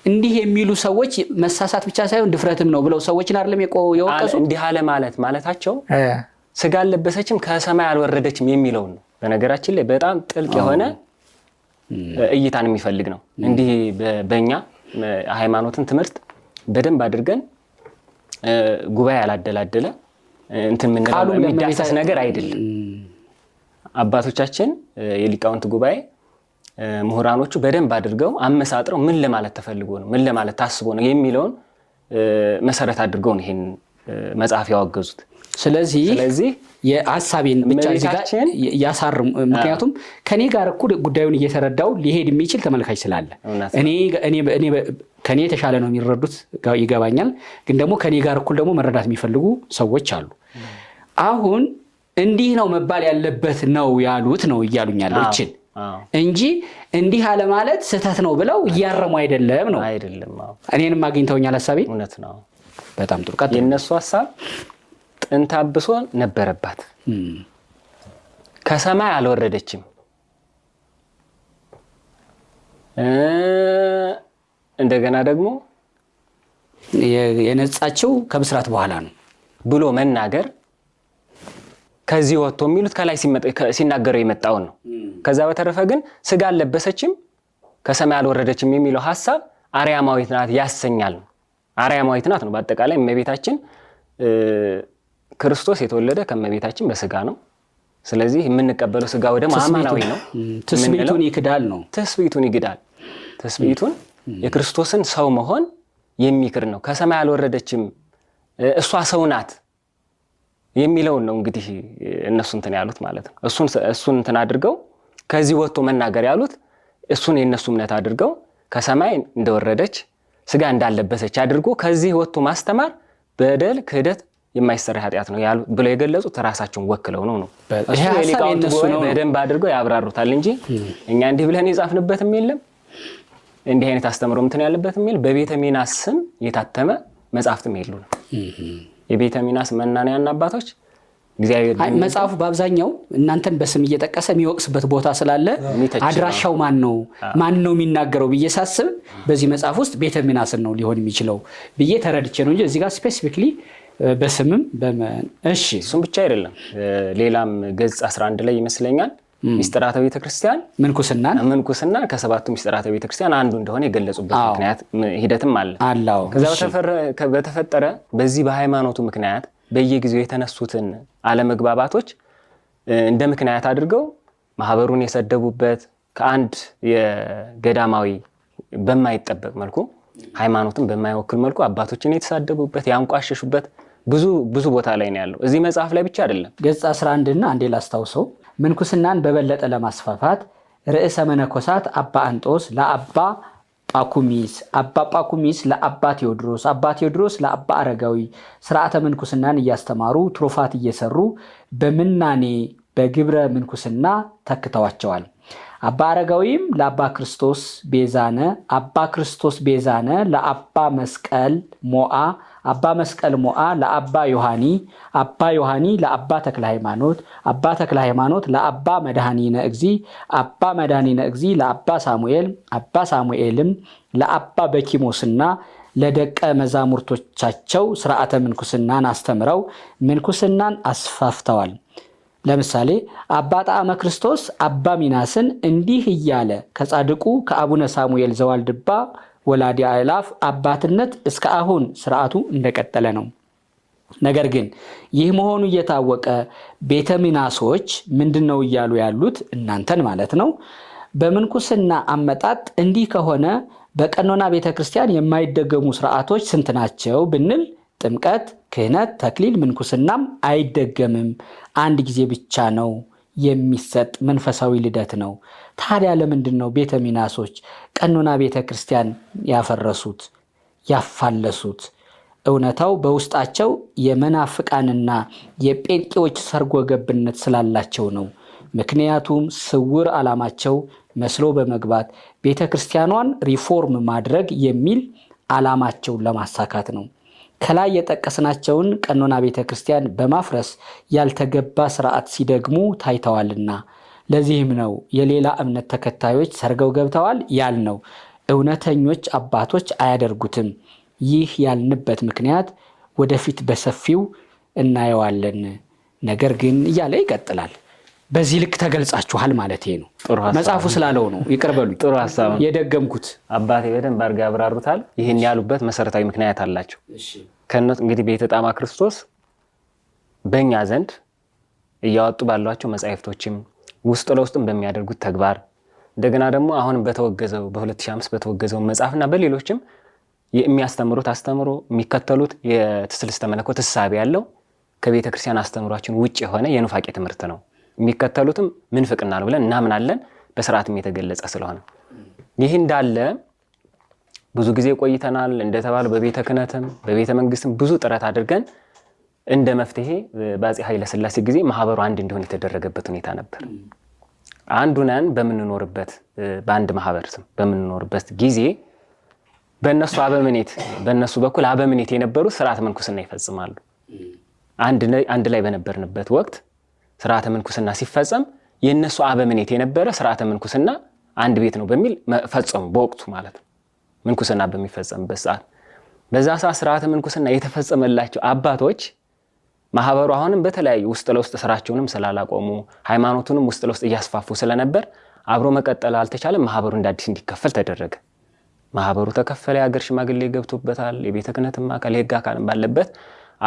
እንዲህ የሚሉ ሰዎች መሳሳት ብቻ ሳይሆን ድፍረትም ነው ብለው ሰዎችን አይደለም የወቀሱ። እንዲህ አለ ማለት ማለታቸው ስጋ አልለበሰችም ከሰማይ አልወረደችም የሚለውን ነው። በነገራችን ላይ በጣም ጥልቅ የሆነ እይታን የሚፈልግ ነው። እንዲህ በእኛ ሃይማኖትን ትምህርት በደንብ አድርገን ጉባኤ ያላደላደለ እንትን የምንለው የሚዳሰስ ነገር አይደለም። አባቶቻችን የሊቃውንት ጉባኤ ምሁራኖቹ በደንብ አድርገው አመሳጥረው ምን ለማለት ተፈልጎ ነው፣ ምን ለማለት ታስቦ ነው የሚለውን መሰረት አድርገው ነው ይሄን መጽሐፍ ያወገዙት። ስለዚህ የሀሳቤን ብቻ እዚህ ጋር ያሳርሙ። ምክንያቱም ከኔ ጋር እኩል ጉዳዩን እየተረዳው ሊሄድ የሚችል ተመልካች ስላለ ከኔ የተሻለ ነው የሚረዱት ይገባኛል። ግን ደግሞ ከኔ ጋር እኩል ደግሞ መረዳት የሚፈልጉ ሰዎች አሉ። አሁን እንዲህ ነው መባል ያለበት ነው ያሉት ነው እያሉኝ ያለው ይችን እንጂ እንዲህ አለ ማለት ስህተት ነው ብለው እያረሙ አይደለም ነው። አይደለም። እኔንም አግኝተውኛል ሀሳቤ እውነት ነው። በጣም ጥሩ። የእነሱ ሀሳብ ጥንተ አብሶ ነበረባት፣ ከሰማይ አልወረደችም፣ እንደገና ደግሞ የነጻችው ከብስራት በኋላ ነው ብሎ መናገር ከዚህ ወጥቶ የሚሉት ከላይ ሲናገረው የመጣውን ነው። ከዛ በተረፈ ግን ስጋ አልለበሰችም ከሰማይ አልወረደችም የሚለው ሀሳብ አርያማዊት ናት ያሰኛል ነው። አርያማዊት ናት ነው። በአጠቃላይ እመቤታችን ክርስቶስ የተወለደ ከእመቤታችን በስጋ ነው። ስለዚህ የምንቀበለው ስጋ ደግሞ አማናዊ ነው። ትስብእቱን ይክዳል ነው። ትስብእቱን ይክዳል። ትስብእቱን የክርስቶስን ሰው መሆን የሚክር ነው። ከሰማይ አልወረደችም እሷ ሰው ናት የሚለውን ነው እንግዲህ እነሱ እንትን ያሉት ማለት ነው። እሱን እንትን አድርገው ከዚህ ወጥቶ መናገር ያሉት እሱን የእነሱ እምነት አድርገው ከሰማይ እንደወረደች ስጋ እንዳለበሰች አድርጎ ከዚህ ወጥቶ ማስተማር በደል፣ ክህደት፣ የማይሰራ ኃጢአት ነው ብለው የገለጹት ራሳቸውን ወክለው ነው። እሱ የሊቃውንት ጉባኤ በደንብ አድርገው ያብራሩታል እንጂ እኛ እንዲህ ብለን የጻፍንበትም የለም፣ እንዲህ አይነት አስተምሮ እንትን ያለበትም የለም። በቤተ ሚናስ ስም የታተመ መጽሐፍትም የሉንም። የቤተ ሚናስ መናንያን አባቶች እግዚአብሔር መጽሐፉ በአብዛኛው እናንተን በስም እየጠቀሰ የሚወቅስበት ቦታ ስላለ አድራሻው ማን ነው ማን ነው የሚናገረው ብዬ ሳስብ በዚህ መጽሐፍ ውስጥ ቤተ ሚናስን ነው ሊሆን የሚችለው ብዬ ተረድቼ ነው እንጂ እዚህ ጋር specifically በስምም እሺ፣ እሱም ብቻ አይደለም። ሌላም ገጽ 11 ላይ ይመስለኛል ሚስጥራተ ቤተክርስቲያን ምንኩስና ከሰባቱ ሚስጥራተ ቤተክርስቲያን አንዱ እንደሆነ የገለጹበት ምክንያት ሂደትም አለ። ከዛ በተፈጠረ በዚህ በሃይማኖቱ ምክንያት በየጊዜው የተነሱትን አለመግባባቶች እንደ ምክንያት አድርገው ማህበሩን የሰደቡበት ከአንድ የገዳማዊ በማይጠበቅ መልኩ ሃይማኖትን በማይወክል መልኩ አባቶችን የተሳደቡበት ያንቋሸሹበት ብዙ ብዙ ቦታ ላይ ነው ያለው። እዚህ መጽሐፍ ላይ ብቻ አይደለም። ገጽ 11 እና አንዴ ላስታውሰው። ምንኩስናን በበለጠ ለማስፋፋት ርዕሰ መነኮሳት አባ አንጦስ ለአባ ጳኩሚስ፣ አባ ጳኩሚስ ለአባ ቴዎድሮስ፣ አባ ቴዎድሮስ ለአባ አረጋዊ ስርዓተ ምንኩስናን እያስተማሩ ትሩፋት እየሰሩ በምናኔ በግብረ ምንኩስና ተክተዋቸዋል። አባ አረጋዊም ለአባ ክርስቶስ ቤዛነ፣ አባ ክርስቶስ ቤዛነ ለአባ መስቀል ሞአ፣ አባ መስቀል ሞአ ለአባ ዮሐኒ፣ አባ ዮሐኒ ለአባ ተክለ ሃይማኖት፣ አባ ተክለ ሃይማኖት ለአባ መድኃኒነ እግዚ፣ አባ መድኃኒነ እግዚ ለአባ ሳሙኤል፣ አባ ሳሙኤልም ለአባ በኪሞስና ለደቀ መዛሙርቶቻቸው ስርዓተ ምንኩስናን አስተምረው ምንኩስናን አስፋፍተዋል። ለምሳሌ አባ ጣዕመ ክርስቶስ አባ ሚናስን እንዲህ እያለ ከጻድቁ ከአቡነ ሳሙኤል ዘዋልድባ ወላዲ አእላፍ አባትነት እስከ አሁን ስርዓቱ እንደቀጠለ ነው። ነገር ግን ይህ መሆኑ እየታወቀ ቤተ ሚናሶች ምንድን ነው እያሉ ያሉት እናንተን ማለት ነው። በምንኩስና አመጣጥ እንዲህ ከሆነ በቀኖና ቤተ ክርስቲያን የማይደገሙ ስርዓቶች ስንት ናቸው ብንል ጥምቀት፣ ክህነት፣ ተክሊል፣ ምንኩስናም አይደገምም። አንድ ጊዜ ብቻ ነው የሚሰጥ መንፈሳዊ ልደት ነው። ታዲያ ለምንድን ነው ቤተ ሚናሶች ቀኖና ቤተ ክርስቲያን ያፈረሱት ያፋለሱት? እውነታው በውስጣቸው የመናፍቃንና የጴንጤዎች ሰርጎ ገብነት ስላላቸው ነው። ምክንያቱም ስውር ዓላማቸው መስሎ በመግባት ቤተ ክርስቲያኗን ሪፎርም ማድረግ የሚል ዓላማቸውን ለማሳካት ነው። ከላይ የጠቀስናቸውን ቀኖና ቤተ ክርስቲያን በማፍረስ ያልተገባ ስርዓት ሲደግሙ ታይተዋልና ለዚህም ነው የሌላ እምነት ተከታዮች ሰርገው ገብተዋል ያልነው። እውነተኞች አባቶች አያደርጉትም። ይህ ያልንበት ምክንያት ወደፊት በሰፊው እናየዋለን። ነገር ግን እያለ ይቀጥላል። በዚህ ልክ ተገልጻችኋል ማለት ነው። መጽሐፉ ስላለው ነው። ይቅር በሉኝ፣ ጥሩ ሀሳብ ነው የደገምኩት። አባቴ በደንብ አድርገው ያብራሩታል። ይህን ያሉበት መሰረታዊ ምክንያት አላቸው። ከእነሱ እንግዲህ ቤተ ጣማ ክርስቶስ በእኛ ዘንድ እያወጡ ባሏቸው መጻሕፍቶችም ውስጥ ለውስጥም በሚያደርጉት ተግባር እንደገና ደግሞ አሁን በተወገዘው በ2005 በተወገዘው መጽሐፍና በሌሎችም የሚያስተምሩት አስተምሮ የሚከተሉት የትስልስተ መለኮት እሳቤ ያለው ከቤተ ክርስቲያን አስተምሯችን ውጭ የሆነ የኑፋቄ ትምህርት ነው። የሚከተሉትም ምንፍቅና ነው ብለን እናምናለን። በስርዓትም የተገለጸ ስለሆነ ይህ እንዳለ ብዙ ጊዜ ቆይተናል። እንደተባለው በቤተ ክህነትም በቤተ መንግስትም ብዙ ጥረት አድርገን እንደ መፍትሄ በአፄ ኃይለሥላሴ ጊዜ ማህበሩ አንድ እንዲሆን የተደረገበት ሁኔታ ነበር። አንዱ ነን በምንኖርበት በአንድ ማህበር ስም በምንኖርበት ጊዜ በእነሱ አበምኔት በእነሱ በኩል አበምኔት የነበሩ ስርዓተ ምንኩስና ይፈጽማሉ። አንድ ላይ በነበርንበት ወቅት ስርዓተ ምንኩስና ሲፈጸም የእነሱ አበምኔት የነበረ ስርዓተ ምንኩስና አንድ ቤት ነው በሚል ፈጸሙ። በወቅቱ ማለት ነው። ምንኩስና በሚፈጸምበት ሰዓት በዛ ሰዓት ስርዓተ ምንኩስና የተፈጸመላቸው አባቶች ማህበሩ አሁንም በተለያዩ ውስጥ ለውስጥ ስራቸውንም ስላላቆሙ ሃይማኖቱንም ውስጥ ለውስጥ እያስፋፉ ስለነበር አብሮ መቀጠል አልተቻለም። ማህበሩ እንደ አዲስ እንዲከፈል ተደረገ። ማህበሩ ተከፈለ። የሀገር ሽማግሌ ገብቶበታል። የቤተ ክህነትም አካል የህግ አካልም ባለበት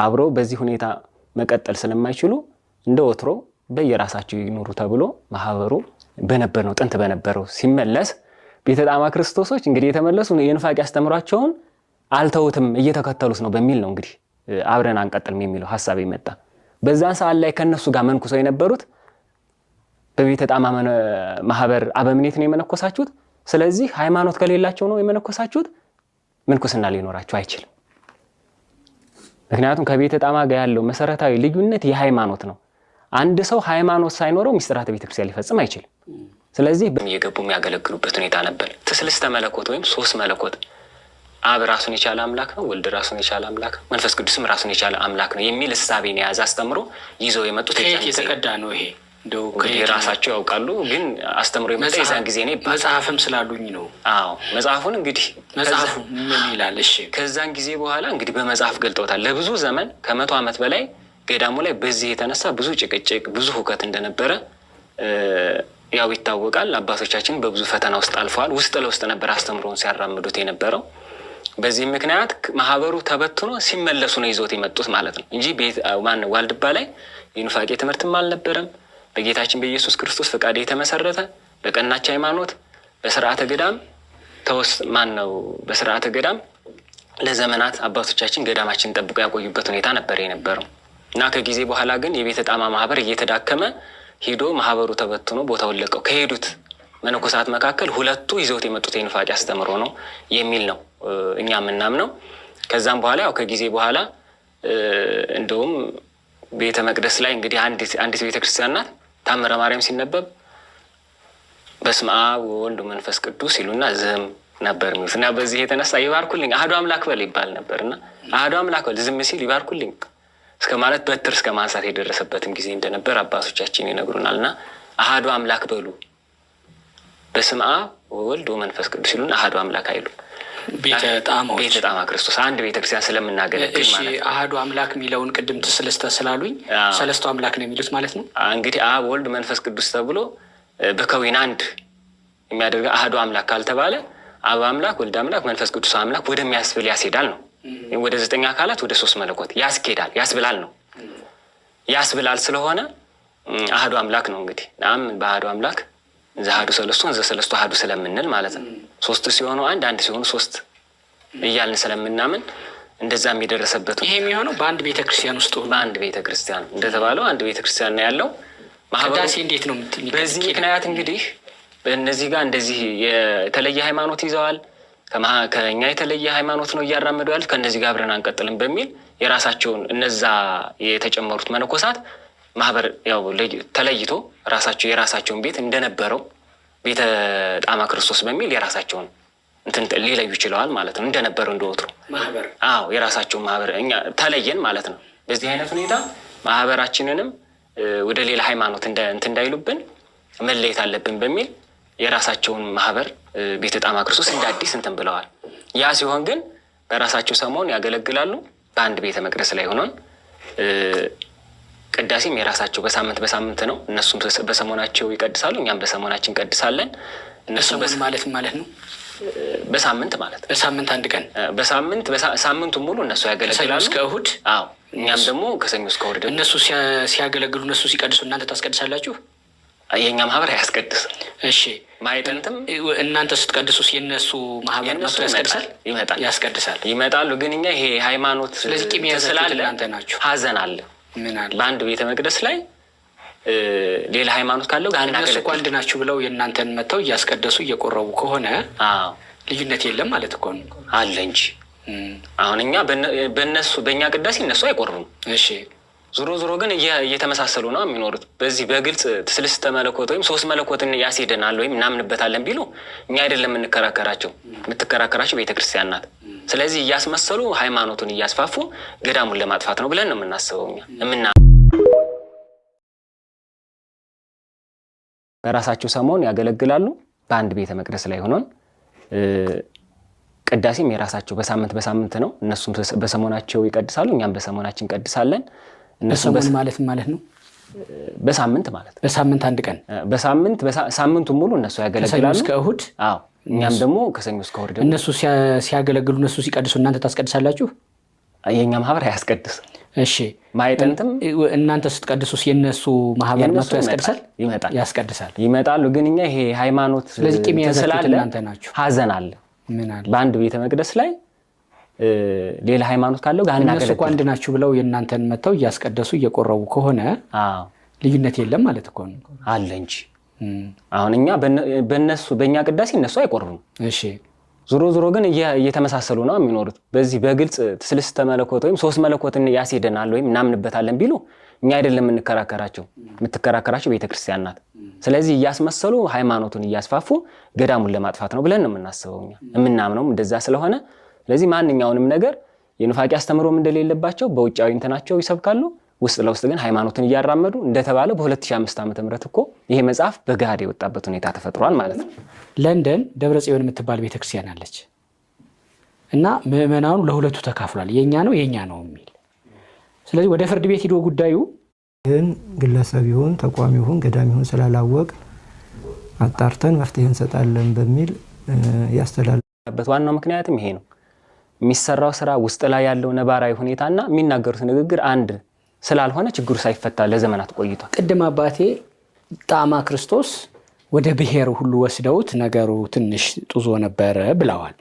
አብሮ በዚህ ሁኔታ መቀጠል ስለማይችሉ እንደ ወትሮ በየራሳቸው ይኑሩ ተብሎ ማህበሩ በነበር ነው ጥንት በነበረው ሲመለስ ቤተ ጣማ ክርስቶሶች እንግዲህ የተመለሱ የኑፋቄ አስተምሯቸውን አልተውትም እየተከተሉት ነው በሚል ነው እንግዲህ አብረን አንቀጥልም የሚለው ሀሳብ ይመጣ። በዛን ሰዓት ላይ ከነሱ ጋር መንኩሰው የነበሩት በቤተ ጣማ ማህበር አበምኔት ነው የመነኮሳችሁት። ስለዚህ ሃይማኖት ከሌላቸው ነው የመነኮሳችሁት፣ ምንኩስና ሊኖራቸው አይችልም። ምክንያቱም ከቤተ ጣማ ጋር ያለው መሰረታዊ ልዩነት የሃይማኖት ነው። አንድ ሰው ሃይማኖት ሳይኖረው ሚስጥራተ ቤተክርስቲያን ሊፈጽም አይችልም። ስለዚህ እየገቡ የሚያገለግሉበት ሁኔታ ነበር። ትስልስተ መለኮት ወይም ሶስት መለኮት አብ ራሱን የቻለ አምላክ ነው፣ ወልድ ራሱን የቻለ አምላክ ነው፣ መንፈስ ቅዱስም ራሱን የቻለ አምላክ ነው የሚል እሳቤን የያዘ አስተምሮ ይዘው የመጡት ከየት የተቀዳ ነው ይሄ? እንግዲህ ራሳቸው ያውቃሉ፣ ግን አስተምሮ የመጣ የዛን ጊዜ ነው ይባላል። መጽሐፍም ስላሉኝ ነው። አዎ መጽሐፉን እንግዲህ መጽሐፉ ምን ይላል? እሺ ከዛን ጊዜ በኋላ እንግዲህ በመጽሐፍ ገልጠውታል። ለብዙ ዘመን ከ100 ዓመት በላይ ገዳሙ ላይ በዚህ የተነሳ ብዙ ጭቅጭቅ፣ ብዙ ሁከት እንደነበረ ያው ይታወቃል። አባቶቻችን በብዙ ፈተና ውስጥ አልፈዋል። ውስጥ ለውስጥ ነበር አስተምሮውን ሲያራምዱት የነበረው። በዚህም ምክንያት ማህበሩ ተበትኖ ሲመለሱ ነው ይዞት የመጡት ማለት ነው እንጂ ማነው ዋልድባ ላይ የኑፋቄ ትምህርትም አልነበረም። በጌታችን በኢየሱስ ክርስቶስ ፈቃድ የተመሰረተ በቀናች ሃይማኖት በስርዓተ ገዳም ተወስ ማን ነው በስርዓተ ገዳም ለዘመናት አባቶቻችን ገዳማችን ጠብቀው ያቆዩበት ሁኔታ ነበር የነበረው እና ከጊዜ በኋላ ግን የቤተ ጣማ ማህበር እየተዳከመ ሄዶ ማህበሩ ተበትኖ ቦታውን ለቀው ከሄዱት መነኮሳት መካከል ሁለቱ ይዘውት የመጡት የኑፋቄ አስተምሮ ነው የሚል ነው እኛ የምናምነው። ከዛም በኋላ ያው ከጊዜ በኋላ እንደውም ቤተ መቅደስ ላይ እንግዲህ አንዲት ቤተ ክርስቲያን ናት። ታምረ ማርያም ሲነበብ በስመ አብ ወወልድ መንፈስ ቅዱስ ይሉና ዝም ነበር የሚሉት እና በዚህ የተነሳ ይባርኩልኝ አህዱ አምላክ በል ይባል ነበር እና አህዱ አምላክ በል ዝም ሲል ይባርኩልኝ እስከ ማለት በትር እስከ ማንሳት የደረሰበትም ጊዜ እንደነበር አባቶቻችን ይነግሩናል። እና አህዱ አምላክ በሉ በስመ አብ ወወልድ ወመንፈስ ቅዱስ ይሉና አህዱ አምላክ አይሉም። ቤተ ጣማ ክርስቶስ አንድ ቤተክርስቲያን ስለምናገለግል ማለት ነው። አህዱ አምላክ የሚለውን ቅድም ትስልስተ ስላሉኝ ሰለስቱ አምላክ ነው የሚሉት ማለት ነው። እንግዲህ አብ ወልድ መንፈስ ቅዱስ ተብሎ በከዊን አንድ የሚያደርገው አህዱ አምላክ ካልተባለ አብ አምላክ፣ ወልድ አምላክ፣ መንፈስ ቅዱስ አምላክ ወደሚያስብል ያስሄዳል ነው። ወደ ዘጠኝ አካላት ወደ ሶስት መለኮት ያስኬዳል፣ ያስብላል ነው። ያስብላል ስለሆነ አህዱ አምላክ ነው። እንግዲህ ነአምን በአህዱ አምላክ ዘአሐዱ ሰለስቱ ዘሰለስቱ አሐዱ ስለምንል ማለት ነው። ሶስቱ ሲሆኑ አንድ፣ አንድ ሲሆኑ ሶስት እያልን ስለምናምን እንደዛ የሚደረሰበት ይሄ የሚሆነው በአንድ ቤተክርስቲያን ውስጥ በአንድ ቤተክርስቲያን እንደተባለው አንድ ቤተክርስቲያን ነው ያለው። ቅዳሴ እንዴት ነው? በዚህ ምክንያት እንግዲህ በእነዚህ ጋር እንደዚህ የተለየ ሃይማኖት ይዘዋል፣ ከኛ የተለየ ሃይማኖት ነው እያራመዱ ያሉት፣ ከእነዚህ ጋር አብረን አንቀጥልም በሚል የራሳቸውን እነዛ የተጨመሩት መነኮሳት ማህበር ያው ተለይቶ ራሳቸው የራሳቸውን ቤት እንደነበረው ቤተ ጣማ ክርስቶስ በሚል የራሳቸውን እንትን ሊለዩ ችለዋል ማለት ነው። እንደነበረው እንደወትሮ አዎ የራሳቸውን ማህበር እኛ ተለየን ማለት ነው። በዚህ አይነት ሁኔታ ማህበራችንንም ወደ ሌላ ሃይማኖት እንትን እንዳይሉብን መለየት አለብን በሚል የራሳቸውን ማህበር ቤተ ጣማ ክርስቶስ እንደ አዲስ እንትን ብለዋል። ያ ሲሆን ግን በራሳቸው ሰሞን ያገለግላሉ። በአንድ ቤተ መቅደስ ላይ ሆኖን ቅዳሴም የራሳቸው በሳምንት በሳምንት ነው። እነሱም በሰሞናቸው ይቀድሳሉ፣ እኛም በሰሞናችን እንቀድሳለን። እነሱ ማለት ማለት ነው በሳምንት ማለት በሳምንት አንድ ቀን በሳምንት ሳምንቱን ሙሉ እነሱ ያገለግላሉ እስከ እሁድ። አዎ እኛም ደግሞ ከሰኞ እስከ እሁድ ደግሞ እነሱ ሲያገለግሉ እነሱ ሲቀድሱ እናንተ ታስቀድሳላችሁ። የእኛ ማህበር አያስቀድስም። እሺ ማዕጠንትም እናንተ ስትቀድሱ የእነሱ ማህበር መጥቶ ያስቀድሳል? ይመጣል፣ ያስቀድሳል፣ ይመጣሉ። ግን እኛ ይሄ ሃይማኖት ስለዚህ ቂም የያዛችሁት እናንተ ናችሁ። ሀዘን አለ ምን አለ በአንድ ቤተ መቅደስ ላይ ሌላ ሃይማኖት ካለው ጋር እነሱ እኮ አንድ ናችሁ ብለው የእናንተን መጥተው እያስቀደሱ እየቆረቡ ከሆነ ልዩነት የለም ማለት እኮ ነው። አለ እንጂ አሁን እኛ በእነሱ በእኛ ቅዳሴ እነሱ አይቆርቡም። እሺ ዞሮ ዞሮ ግን እየተመሳሰሉ ነው የሚኖሩት። በዚህ በግልጽ ትስልስተ መለኮት ወይም ሶስት መለኮትን ያስሄደናል ወይም እናምንበታለን ቢሉ እኛ አይደለም የምንከራከራቸው፣ የምትከራከራቸው ቤተክርስቲያን ናት። ስለዚህ እያስመሰሉ ሃይማኖቱን እያስፋፉ ገዳሙን ለማጥፋት ነው ብለን ነው የምናስበው እኛ የምና በራሳቸው ሰሞን ያገለግላሉ። በአንድ ቤተ መቅደስ ላይ ሆኖን ቅዳሴም የራሳቸው በሳምንት በሳምንት ነው። እነሱም በሰሞናቸው ይቀድሳሉ፣ እኛም በሰሞናችን እንቀድሳለን። በሰሞን ማለት ማለት ነው በሳምንት ማለት በሳምንት አንድ ቀን በሳምንት ሳምንቱን ሙሉ እነሱ ያገለግላሉ እስከ እሁድ። አዎ እኛም ደግሞ ከሰኞ እስከ እሁድ ደግሞ እነሱ ሲያገለግሉ እነሱ ሲቀድሱ እናንተ ታስቀድሳላችሁ። የእኛ ማህበር አያስቀድስም። እሺ ማዕጠንትም እናንተ ስትቀድሱ የእነሱ ማህበር መጥቶ ያስቀድሳል? ይመጣል፣ ያስቀድሳል፣ ይመጣሉ። ግን እኛ ይሄ ሃይማኖት ስለዚህ ቂም የያዛችሁት እናንተ ናችሁ። ሀዘን አለ ምን አለ በአንድ ቤተ መቅደስ ላይ ሌላ ሃይማኖት ካለው ጋር እነሱ እኮ አንድ ናችሁ ብለው የእናንተን መጥተው እያስቀደሱ እየቆረቡ ከሆነ ልዩነት የለም ማለት እኮ ነው። አለ እንጂ አሁን እኛ በእነሱ በእኛ ቅዳሴ እነሱ አይቆርቡም። እሺ ዞሮ ዞሮ ግን እየተመሳሰሉ ነው የሚኖሩት። በዚህ በግልጽ ትስልስተ መለኮት ወይም ሶስት መለኮትን ያስሄደናል ወይም እናምንበታለን ቢሉ እኛ አይደለም የምንከራከራቸው፣ የምትከራከራቸው ቤተክርስቲያን ናት። ስለዚህ እያስመሰሉ ሃይማኖቱን እያስፋፉ ገዳሙን ለማጥፋት ነው ብለን ነው የምናስበው እኛ የምናምነውም እንደዛ ስለሆነ፣ ስለዚህ ማንኛውንም ነገር የኑፋቄ አስተምሮም እንደሌለባቸው በውጫዊ እንትናቸው ይሰብካሉ። ውስጥ ለውስጥ ግን ሃይማኖትን እያራመዱ እንደተባለ በ2005 ዓ.ም እኮ ይሄ መጽሐፍ በገሃድ የወጣበት ሁኔታ ተፈጥሯል ማለት ነው። ለንደን ደብረ ጽዮን የምትባል ቤተክርስቲያን አለች እና ምዕመናኑ ለሁለቱ ተካፍሏል። የኛ ነው የኛ ነው የሚል። ስለዚህ ወደ ፍርድ ቤት ሂዶ ጉዳዩ ይህን ግለሰብ ይሁን ተቋም ይሁን ገዳም ይሁን ስላላወቅ አጣርተን መፍትሄ እንሰጣለን በሚል ያስተላልበት ዋናው ምክንያትም ይሄ ነው። የሚሰራው ስራ ውስጥ ላይ ያለው ነባራዊ ሁኔታና የሚናገሩት ንግግር አንድ ስላልሆነ ችግሩ ሳይፈታ ለዘመናት ቆይቷል። ቅድም አባቴ ጣዕመ ክርስቶስ ወደ ብሔር ሁሉ ወስደውት ነገሩ ትንሽ ጡዞ ነበረ ብለዋል።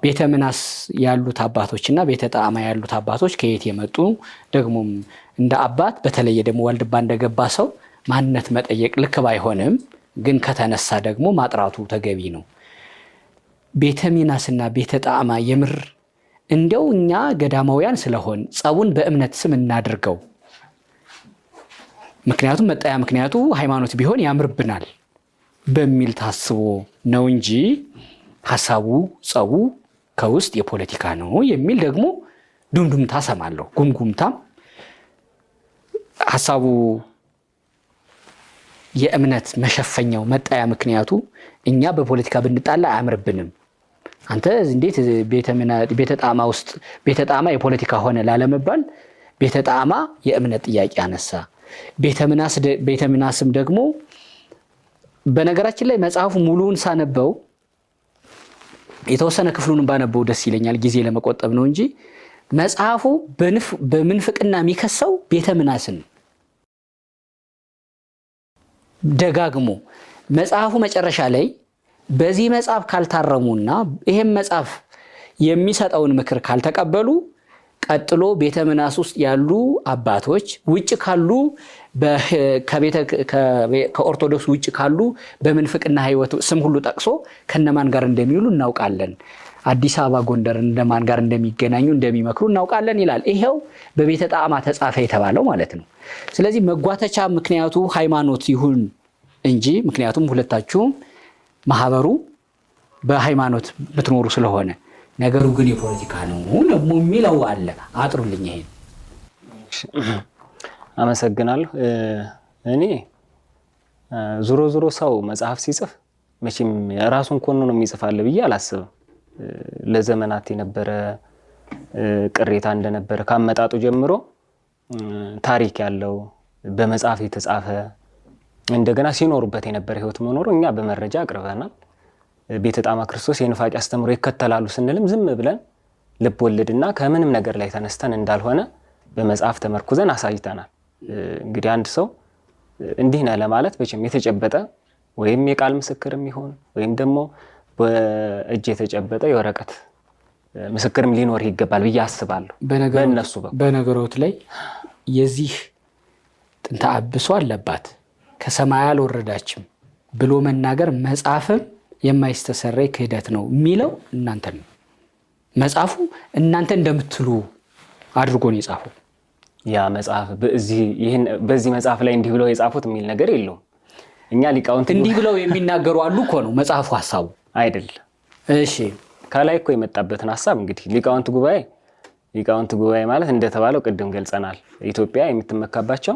ቤተ ምናስ ያሉት አባቶች እና ቤተ ጣዕማ ያሉት አባቶች ከየት የመጡ ደግሞም እንደ አባት በተለየ ደግሞ ዋልድባ እንደገባ ሰው ማንነት መጠየቅ ልክ ባይሆንም ግን ከተነሳ ደግሞ ማጥራቱ ተገቢ ነው። ቤተ ሚናስና ቤተ ጣዕማ የምር እንዲያው እኛ ገዳማውያን ስለሆን ጸቡን በእምነት ስም እናድርገው፣ ምክንያቱም መጣያ ምክንያቱ ሃይማኖት ቢሆን ያምርብናል በሚል ታስቦ ነው እንጂ ሀሳቡ ጸቡ ከውስጥ የፖለቲካ ነው የሚል ደግሞ ዱምዱምታ ሰማለሁ። ጉምጉምታም ሀሳቡ የእምነት መሸፈኛው መጣያ ምክንያቱ እኛ በፖለቲካ ብንጣላ አያምርብንም፣ አንተ እንዴት ቤተ ጣዕማ ውስጥ ቤተ ጣዕማ የፖለቲካ ሆነ ላለመባል ቤተ ጣዕማ የእምነት ጥያቄ አነሳ። ቤተ ምናስም ደግሞ በነገራችን ላይ መጽሐፉ ሙሉውን ሳነበው የተወሰነ ክፍሉን ባነበው ደስ ይለኛል፣ ጊዜ ለመቆጠብ ነው እንጂ መጽሐፉ በምንፍቅና የሚከሰው ቤተ ምናስን ደጋግሞ መጽሐፉ መጨረሻ ላይ በዚህ መጽሐፍ ካልታረሙና ይሄም መጽሐፍ የሚሰጠውን ምክር ካልተቀበሉ ቀጥሎ ቤተ ምናስ ውስጥ ያሉ አባቶች ውጭ ካሉ ከኦርቶዶክስ ውጭ ካሉ በምንፍቅና ሕይወት ስም ሁሉ ጠቅሶ ከነማን ጋር እንደሚውሉ እናውቃለን። አዲስ አበባ፣ ጎንደር እንደማን ጋር እንደሚገናኙ እንደሚመክሩ እናውቃለን ይላል። ይሄው በቤተ ጣዕማ ተጻፈ የተባለው ማለት ነው። ስለዚህ መጓተቻ ምክንያቱ ሃይማኖት ይሁን እንጂ ምክንያቱም ሁለታችሁም ማህበሩ በሃይማኖት ብትኖሩ ስለሆነ ነገሩ ግን የፖለቲካ ነው ደግሞ የሚለው አለ። አጥሩልኝ ይሄን። አመሰግናለሁ። እኔ ዞሮ ዞሮ ሰው መጽሐፍ ሲጽፍ መቼም ራሱን ኮኖ ነው የሚጽፋል ብዬ አላስብም። ለዘመናት የነበረ ቅሬታ እንደነበረ ካመጣጡ ጀምሮ ታሪክ ያለው በመጽሐፍ የተጻፈ እንደገና ሲኖሩበት የነበረ ህይወት መኖሩ እኛ በመረጃ አቅርበናል። ቤተ ጣዕመ ክርስቶስ የኑፋቄ አስተምሮ ይከተላሉ ስንልም ዝም ብለን ልብ ወለድና ከምንም ነገር ላይ ተነስተን እንዳልሆነ በመጽሐፍ ተመርኩዘን አሳይተናል። እንግዲህ አንድ ሰው እንዲህ ነህ ለማለት መቼም የተጨበጠ ወይም የቃል ምስክርም ይሁን ወይም ደግሞ በእጅ የተጨበጠ የወረቀት ምስክርም ሊኖር ይገባል ብዬ አስባለሁ። በእነሱ በኩል በነገሮት ላይ የዚህ ጥንተ አብሶ አለባት ከሰማይ አልወረዳችም ብሎ መናገር መጽሐፍም የማይስተሰረይ ክህደት ነው የሚለው እናንተ ነው። መጽሐፉ እናንተ እንደምትሉ አድርጎ ነው የጻፈው። ያ መጽሐፍ በዚህ መጽሐፍ ላይ እንዲህ ብለው የጻፉት የሚል ነገር የለውም። እኛ ሊቃውንት እንዲህ ብለው የሚናገሩ አሉ እኮ ነው መጽሐፉ ሀሳቡ አይደለም። እሺ ከላይ እኮ የመጣበትን ሀሳብ እንግዲህ ሊቃውንት ጉባኤ ማለት እንደተባለው ቅድም ገልጸናል። ኢትዮጵያ የምትመካባቸው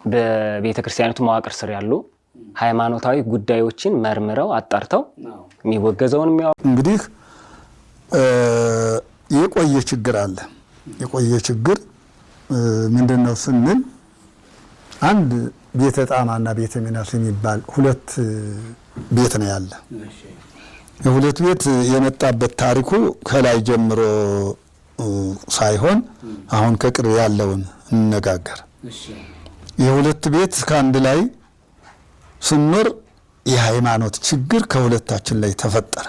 በቤተ ክርስቲያኒቱ መዋቅር ስር ያሉ ሃይማኖታዊ ጉዳዮችን መርምረው አጣርተው የሚወገዘውን እንግዲህ የቆየ ችግር አለ። የቆየ ችግር ምንድን ነው ስንል አንድ ቤተ ጣማና ቤተ ሚናስ የሚባል ሁለት ቤት ነው ያለ። የሁለት ቤት የመጣበት ታሪኩ ከላይ ጀምሮ ሳይሆን አሁን ከቅርብ ያለውን እንነጋገር። የሁለት ቤት ከአንድ ላይ ስንኖር የሃይማኖት ችግር ከሁለታችን ላይ ተፈጠረ።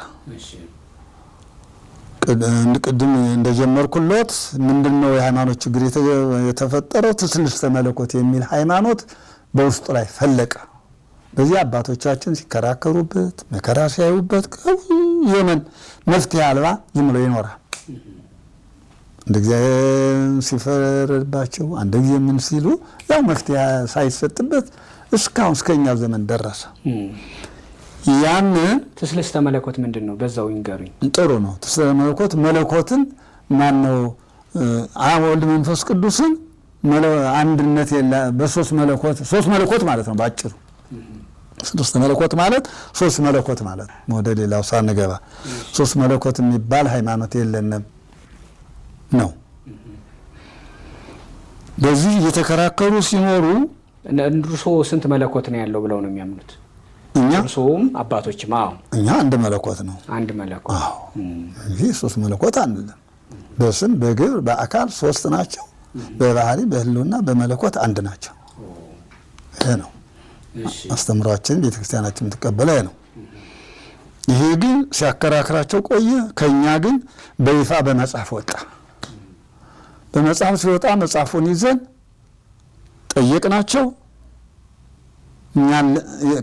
ቅድም እንደጀመርኩለት ምንድነው የሃይማኖት ችግር የተፈጠረው? ትስልስተ መለኮት የሚል ሃይማኖት በውስጡ ላይ ፈለቀ። በዚህ አባቶቻችን ሲከራከሩበት መከራ ሲያዩበት ከብዙ ዘመን መፍትሄ አልባ ዝም ብሎ ይኖራል። አንድ ጊዜ ሲፈረድባቸው፣ አንድ ጊዜ ምን ሲሉ ያው መፍትሄ ሳይሰጥበት እስካሁን እስከኛው ዘመን ደረሰ። ያንን ትስልስተ መለኮት ምንድን ነው? በዛው ይንገሩኝ። ጥሩ ነው። ትስልስተ መለኮት መለኮትን ማን ነው? አብ ወልድ መንፈስ ቅዱስን አንድነት የለ በሶስት መለኮት ሶስት መለኮት ማለት ነው ባጭሩ። ሶስት መለኮት ማለት ሶስት መለኮት ማለት ነው። ወደ ሌላው ሳንገባ ሶስት መለኮት የሚባል ሃይማኖት የለንም ነው። በዚህ እየተከራከሩ ሲኖሩ እርሶ ስንት መለኮት ነው ያለው ብለው ነው የሚያምኑት? እኛ እርሶም አባቶችም? አዎ እኛ አንድ መለኮት ነው። አንድ መለኮት። አዎ እንጂ ሶስት መለኮት አንልም። በስም በግብር በአካል ሶስት ናቸው። በባህሪ በህልውና በመለኮት አንድ ናቸው። ይሄ ነው አስተምሯችን፣ ቤተክርስቲያናችን የምትቀበለው ነው። ይሄ ግን ሲያከራክራቸው ቆየ። ከኛ ግን በይፋ በመጽሐፍ ወጣ። በመጽሐፍ ሲወጣ መጽሐፉን ይዘን ጠየቅናቸው። እኛን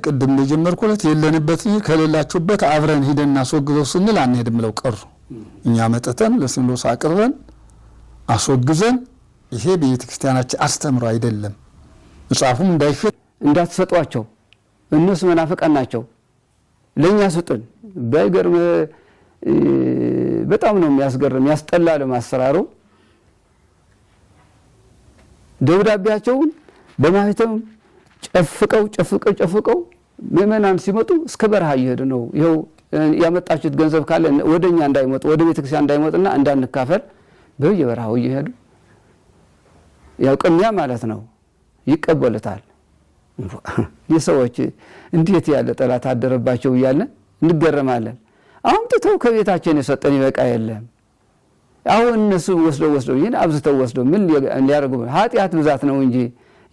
ቅድም እንደጀመርኩለት የለንበት ከሌላችሁበት አብረን ሂደን እናስወግዘው ስንል አንሄድም ብለው ቀሩ። እኛ መጥተን ለሲኖዶስ አቅርበን አስወግዘን ይሄ በቤተ ክርስቲያናችን አስተምሮ አይደለም፣ መጽሐፉም እንዳይሸጥ እንዳትሰጧቸው፣ እነሱ መናፍቃን ናቸው፣ ለእኛ ስጡን። ባይገርም በጣም ነው የሚያስገርም ያስጠላል አሰራሩ። ደብዳቤያቸውን በማህተም ጨፍቀው ጨፍቀው ጨፍቀው ምዕመናን ሲመጡ እስከ በረሃ እየሄዱ ነው። ይኸው ያመጣችሁት ገንዘብ ካለ ወደኛ እንዳይመጡ ወደ ቤተክርስቲያን እንዳይመጡና እንዳንካፈል በየበረሃው እየሄዱ ያው ቅሚያ ማለት ነው ይቀበሉታል። የሰዎች እንዴት ያለ ጠላት አደረባቸው እያለን እንገረማለን። አምጥተው ከቤታችን የሰጠን ይበቃ የለም። አሁን እነሱ ወስደው ወስደው ይህን አብዝተው ወስደው ምን ሊያደርጉ? ኃጢአት ብዛት ነው እንጂ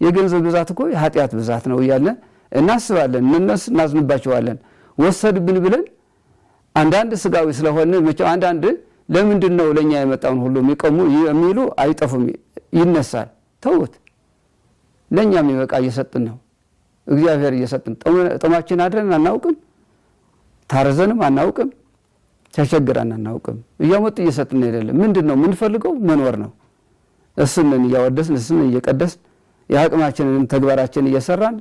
የገንዘብ ብዛት እኮ የኃጢአት ብዛት ነው እያልን እናስባለን። እነሱ እናዝንባቸዋለን። ወሰድብን ብለን አንዳንድ ስጋዊ ስለሆነ መቼም አንዳንድ ለምንድን ነው ለኛ የመጣውን ሁሉ የሚቀሙ የሚሉ አይጠፉም፣ ይነሳል። ተውት፣ ለኛ የሚበቃ እየሰጥን ነው፣ እግዚአብሔር እየሰጥን። ጦማችን አድረን አናውቅም፣ ታርዘንም አናውቅም፣ ተቸግረን አናውቅም። እያመጡ እየሰጥን አይደለም። ምንድን ነው የምንፈልገው? መኖር ነው። እሱንን እያወደስን እሱንን እየቀደስን የአቅማችንን ተግባራችን እየሰራን